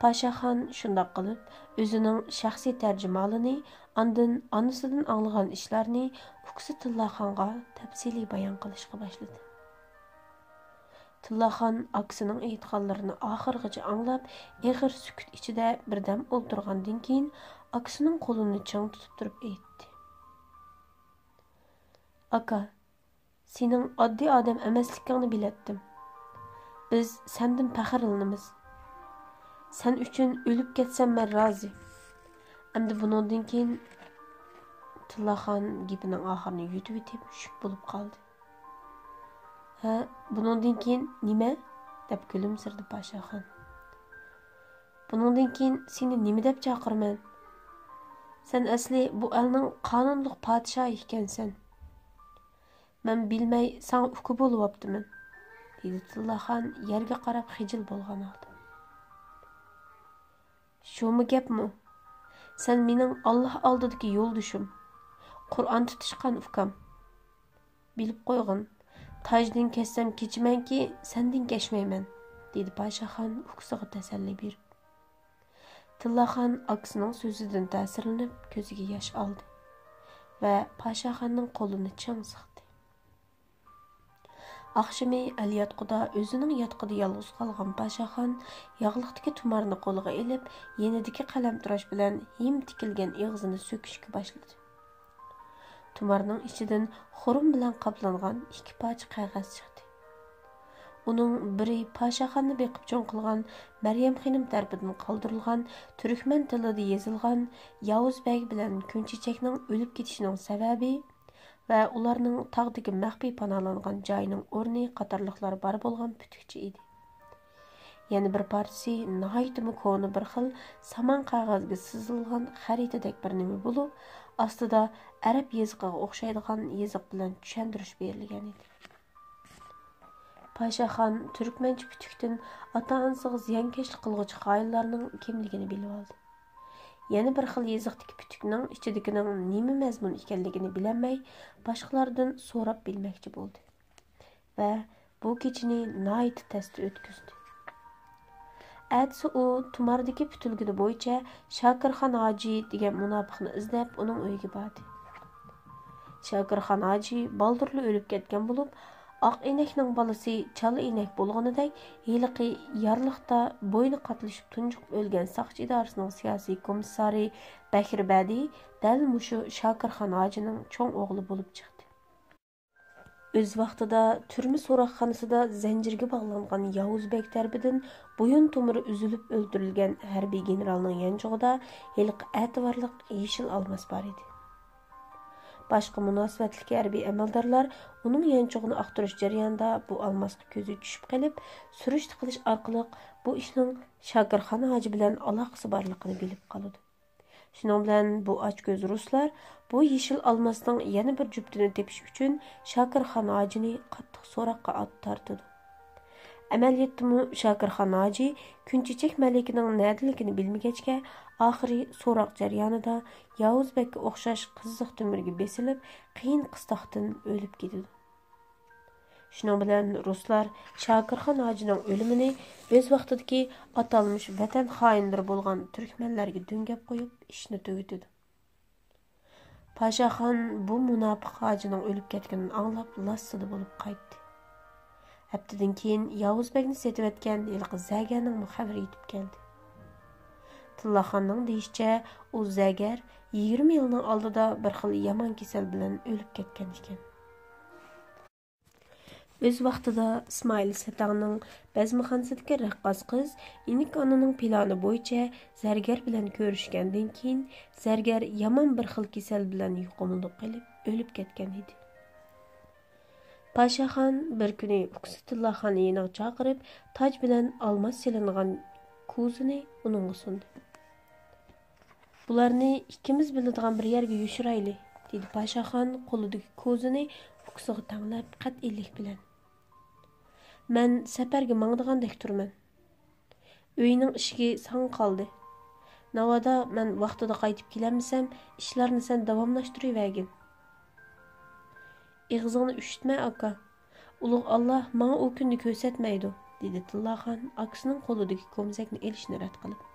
پاشاخان شۇنداق قىلىپ، ئۆزىنىڭ شەخسىي تەرجىمىھالىنى، ئاندىن ئانىسىدىن ئاڭلىغان ئىشلارنى ئۇكىسى تىللاخانغا تەپسىلىي بايان قىلىشقا باشلىدى. تىللاخان ئاكىسىنىڭ ئېيتقانلىرىنى ئاخىرغىچە ئاڭلاپ، ئېغىر سۈكۈت ئىچىدە بىردەم ئولتۇرغاندىن كېيىن، ئاكىسىنىڭ قولىنى چىڭ تۇتۇپ تۇرۇپ ئېيتتى: «ئاكا، سېنىڭ ئاددىي ئادەم ئەمەسلىكىڭنى بىلەتتىم. بىز سەندىن پەخىرلىنىمىز. سەن ئۈچۈن ئۆلۈپ كەتسەم مەن رازى. ئەمدى بۇنىڭدىن كېيىن»، تىللاخان گېپىنىڭ ئاخىرىنى يۇتۇۋېتىپ شۈك بولۇپ قالدى. «ھە، بۇنىڭدىن كېيىن نېمە؟» دەپ كۈلۈمسىرىدى پاشاخان. «بۇنىڭدىن كېيىن سېنى نېمە دەپ چاقىرىمەن؟ سەن ئەسلى بۇ ئەلنىڭ قانۇنلۇق پادىشاھى ئىكەنسەن. مەن بىلمەي ساڭا ئۇكا بولۇۋاپتىمەن»، دېدى تىللاخان يەرگە قاراپ خىجىل بولغان ھالدا. «شۇمۇ گەپمۇ؟ سەن مېنىڭ ئاللاھ ئالدىدىكى يولدىشىم، قۇرئان تۇتۇشقان ئۇكام. بىلىپ قويغىن، تاجدىن كەچسەم كېچىمەنكى، سەندىن كەچمەيمەن»، دېدى پاشاخان ئۇكىسىغا تەسەللى بېرىپ. تىللاخان ئاكىسىنىڭ سۆزىدىن تەسىرلىنىپ، كۆزىگە ياش ئالدى ۋە پاشاخاننىڭ قولىنى چىڭ سىقتى. ئاخشىمى ئەلياتقۇدا ئۆزىنىڭ ياتىقىدا يالغۇز قالغان پاشاخان ياغلىقتىكى تۇمارنى قولىغا ئېلىپ، يېنىدىكى قەلەمتىراش بىلەن ھىم تىكىلگەن ئېغىزىنى سۆكۈشكە باشلىدى. تۇمارنىڭ ئىچىدىن خۇرۇم بىلەن قاپلانغان ئىككى پارچە قەغەز چىقتى. ئۇنىڭ بىرى پاشاخاننى بېقىپ چوڭ قىلغان مەريەم خېنىم تەرىپىدىن قالدۇرۇلغان تۈركمەن تىلىدا يېزىلغان ياۋۇز بەگ بىلەن كۈنچېچەكنىڭ ئۆلۈپ كېتىشىنىڭ سەۋەبى ۋە ئۇلارنىڭ تاغدىكى مەخپىي پاناھلانغان جايىنىڭ ئورنى قاتارلىقلار بار بولغان پۈتۈكچە ئىدى. يەنە بىر پارچىسى ناھايىتىمۇ كونا بىر خىل سامان قەغەزگە سىزىلغان خەرىتىدەك بىر نېمە بولۇپ، ئاستىدا ئەرەب يېزىقىغا ئوخشايدىغان يېزىق بىلەن چۈشەندۈرۈش بېرىلگەن ئىدى. پاشاخان تۈركمەنچە پۈتۈكتىن ئاتا-ئانىسىغا زىيانكەشلىك قىلغۇچى خائىنلارنىڭ كىملىكىنى بىلىۋالدى. يەنە بىر خىل يېزىقتىكى پۈتۈكنىڭ ئىچىدىكىنىڭ نېمە مەزمۇن ئىكەنلىكىنى بىلەلمەي، باشقىلاردىن سوراپ بىلمەكچى بولدى ۋە بۇ كېچىنى ناھايىتى تەستە ئۆتكۈزدى. ئەتىسى ئۇ تۇماردىكى پۈتۈلگىنى بويىچە شاكىرخان ھاجى دېگەن مۇناپىقنى ئىزدەپ، ئۇنىڭ ئۆيىگە باردى. شاكىرخان ھاجى بالدۇرلا ئۆلۈپ كەتكەن بولۇپ، ئاق ئېنەكنىڭ بالىسى چالا ئېنەك بولغىنىدەك، ھېلىقى يارلىقتا بوينى قاتلىشىپ تۇنجۇقۇپ ئۆلگەن ساقچى ئىدارىسىنىڭ سىياسىي كومىسسارى بەكرى بەدى دەل مۇشۇ شاكىرخان ھاجىنىڭ چوڭ ئوغلى بولۇپ چىقتى. ئۆز ۋاقتىدا تۈرمە سوراقخانىسىدا زەنجىرگە باغلانغان ياۋۇز بەگ تەرىپىدىن بويۇن تومۇرى ئۈزۈلۈپ ئۆلتۈرۈلگەن ھەربىي گېنېرالنىڭ يانچۇقىدا ھېلىقى ئەتىۋارلىق يېشىل ئالماس بار ئىدى. باشقا مۇناسىۋەتلىك ھەربىي ئەمەلدارلار ئۇنىڭ يانچۇقىنى ئاختۇرۇش جەريانىدا بۇ ئالماسقا كۆزى چۈشۈپ قېلىپ، سۈرۈشتە قىلىش ئارقىلىق بۇ ئىشنىڭ شاكىرخان ھاجى بىلەن ئالاقىسى بارلىقىنى بىلىپ قالىدۇ. شۇنىڭ بىلەن بۇ ئاچكۆز رۇسلار بۇ يېشىل ئالماسنىڭ يەنە بىر جۈپتىنى تېپىش ئۈچۈن شاكىرخان ھاجىنى قاتتىق سوراققا ئات-، تارتىدۇ. ئەمەلىيەتتىمۇ شاكىرخان ھاجى كۈنچېچەك مەلىكىنىڭ نەدىلىكىنى بىلمىگەچكە، ئاخىرى سوراق جەريانىدا ياۋۇز بەگكە ئوخشاش قىزىق تۆمۈرگە بېسىلىپ، قىيىن قىستاقتىن ئۆلۈپ كېتىدۇ. شۇنىڭ بىلەن رۇسلار شاكىرخان ھاجىنىڭ ئۆلۈمىنى ئۆز ۋاقتىدىكى ئاتالمىش ۋەتەن خائىنلىرى بولغان تۈركمەنلەرگە دۆڭگەپ قويۇپ، ئىشنى تۈگىتىدۇ. پاشاخان بۇ مۇناپىق ھاجىنىڭ ئۆلۈپ كەتكىنىنى ئاڭلاپ، لاسسىدە بولۇپ قايتتى. ھەپتىدىن كېيىن ياۋۇز بەگنى سېتىۋەتكەن ھېلىقى زەگەرنىڭمۇ خەۋىرى يېتىپ كەلدى. تىللاخاننىڭ دېيىشىچە، ئۇ زەگەر يىگىرمە يىلنىڭ ئالدىدا بىر خىل يامان كېسەل بىلەن ئۆلۈپ كەتكەن ئىكەن. ئۆز ۋاقتىدا ئىسمائىل سەتەڭنىڭ بەزمىخانىسىدىكى رەققاس قىز ئىنىك ئانىنىڭ پىلانى بويىچە زەرگەر بىلەن كۆرۈشكەندىن كېيىن، زەرگەر يامان بىر خىل كېسەل بىلەن يۇقۇملىنىپ قېلىپ، ئۆلۈپ كەتكەن ئىدى. پاشاخان بىر كۈنى ئۇكىسى تىللاخاننى يېنىغا چاقىرىپ، تاج بىلەن ئالماس سېلىنغان كوزىنى ئۇنىڭغا سۇندى. «بۇلارنى ئىككىمىز بىلىدىغان بىر يەرگە يوشۇرايلى»، دېدى پاشاخان قولىدىكى كوزىنى ئۇكىسىغا تەڭلەپ قەتئىيلىك بىلەن. «مەن سەپەرگە ماڭىدىغاندەك تۇرىمەن. ئۆينىڭ ئىشىكى ساڭا قالدى. ناۋادا مەن ۋاقتىدا قايتىپ كېلەلمىسەم، ئىشلارنى سەن داۋاملاشتۇرۇۋەرگىن.» «ئېغىزىڭنى ئۈششۈتمە، ئاكا. ئۇلۇغ ئاللا ماڭا ئۇ كۈننى كۆرسەتمەيدۇ»، دېدى تىللاخان ئاكىسىنىڭ قولىدىكى كومزەكنى ئېلىشنى رەت قىلىپ.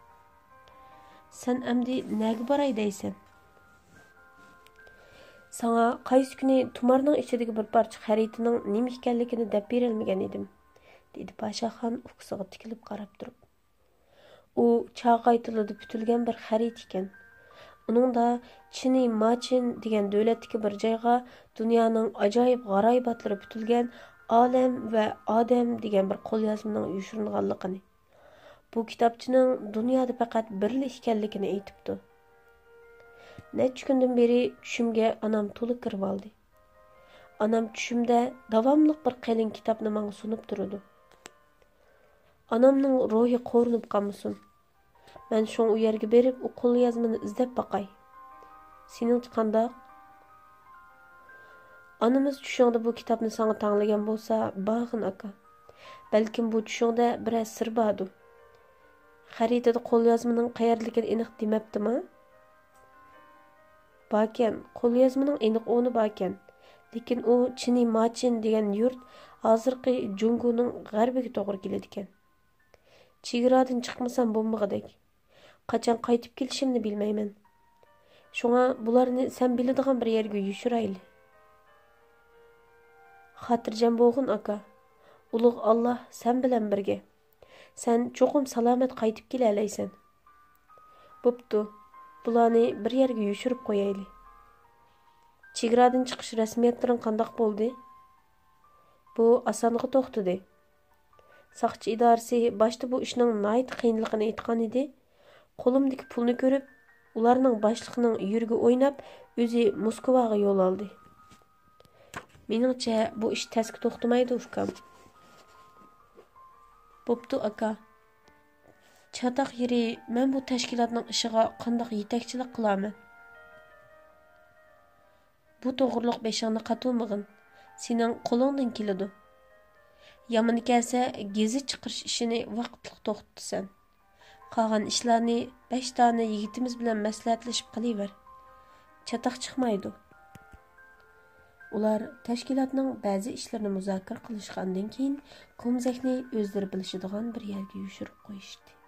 «سەن ئەمدى نەگە باراي دەيسەن؟ ساڭا قايسى كۈنى تۇمارنىڭ ئىچىدىكى بىر پارچە خەرىتىنىڭ نېمە ئىكەنلىكىنى دەپ بېرەلمىگەن ئىدىم»، دېدى پاشاخان ئۇكىسىغا تىكىلىپ قاراپ تۇرۇپ. ئۇ چاغاي تىلىدا پۈتۈلگەن بىر خەرىتە ئىكەن. ئۇنىڭدا چىنى ماچىن دېگەن دۆلەتتىكى بىر جايغا دۇنيانىڭ ئاجايىپ غارايىباتلىرى پۈتۈلگەن ئالەم ۋە ئادەم دېگەن بىر قوليازمىنىڭ يوشۇرۇنغانلىقىنى، بۇ كىتابچىنىڭ دۇنيادا پەقەت بىرلا ئىكەنلىكىنى ئېيتىپتۇ. نەچچە كۈندىن بېرى چۈشۈمگە ئانام تولا كىرىۋالدى. ئانام چۈشۈمدە داۋاملىق بىر قېلىن كىتابنى ماڭا سۇنۇپ تۇرىدۇ. ئانامنىڭ روھى قورۇنۇپ قالمىسۇن. مەن شۇڭا ئۇ يەرگە بېرىپ، ئۇ قوليازمىنى ئىزدەپ باقاي. سېنىڭچە قانداق؟ ئانىمىز چۈشۈڭدە بۇ كىتابنى ساڭا تەڭلىگەن بولسا، بارغىن، ئاكا. بەلكىم بۇ چۈشۈڭدە بىرەر سىر باردۇ. خەرىتىدە قوليازمىنىڭ قەيەردىلىكىنى ئېنىق دېمەپتىما؟ باركەن، قوليازمىنىڭ ئېنىق ئورنى باركەن. لېكىن ئۇ چىنى ماچىن دېگەن يۇرت ھازىرقى جۇڭگونىڭ غەربىگە توغرا كېلىدىكەن. چېگرادىن چىقمىسام بولمىغۇدەك. قاچان قايتىپ كېلىشىمنى بىلمەيمەن. شۇڭا بۇلارنى سەن بىلىدىغان بىر يەرگە يوشۇرايلى. خاتىرجەم بولغىن، ئاكا. ئۇلۇغ ئاللا سەن بىلەن بىرگە. سەن چوقۇم سالامەت قايتىپ كېلەلەيسەن. بوپتۇ، بۇلارنى بىر يەرگە يوشۇرۇپ قويايلى. چېگرادىن چىقىش رەسمىيەتلىرىڭ قانداق بولدى؟ بۇ ئاسانغا توختىدى. ساقچى ئىدارىسى باشتا بۇ ئىشنىڭ ناھايىتى قىيىنلىقىنى ئېيتقان ئىدى. قولۇمدىكى پۇلنى كۆرۈپ، ئۇلارنىڭ باشلىقىنىڭ يۈرىكى ئويناپ، ئۆزى موسكۋاغا يول ئالدى. مېنىڭچە، بۇ ئىش تەسكە توختىمايدۇ، ئۇكام. بوپتۇ، ئاكا. چاتاق يېرى، مەن بۇ تەشكىلاتنىڭ ئىشىغا قانداق يېتەكچىلىك قىلارمەن؟ بۇ توغرۇلۇق بېشىڭنى قاتۇرمىغىن. سېنىڭ قولۇڭدىن كېلىدۇ. يامىنى كەلسە، گېزىت چىقىرىش ئىشىنى ۋاقىتلىق توختىتىسەن. قالغان ئىشلارنى بەش دانە يىگىتىمىز بىلەن مەسلىھەتلىشىپ قىلىۋەر. چاتاق چىقمايدۇ. ئۇلار تەشكىلاتنىڭ بەزى ئىشلىرىنى مۇزاكىرە قىلىشقاندىن كېيىن، كومزەكنى ئۆزلىرى بىلىشىدىغان بىر يەرگە يوشۇرۇپ قويۇشتى.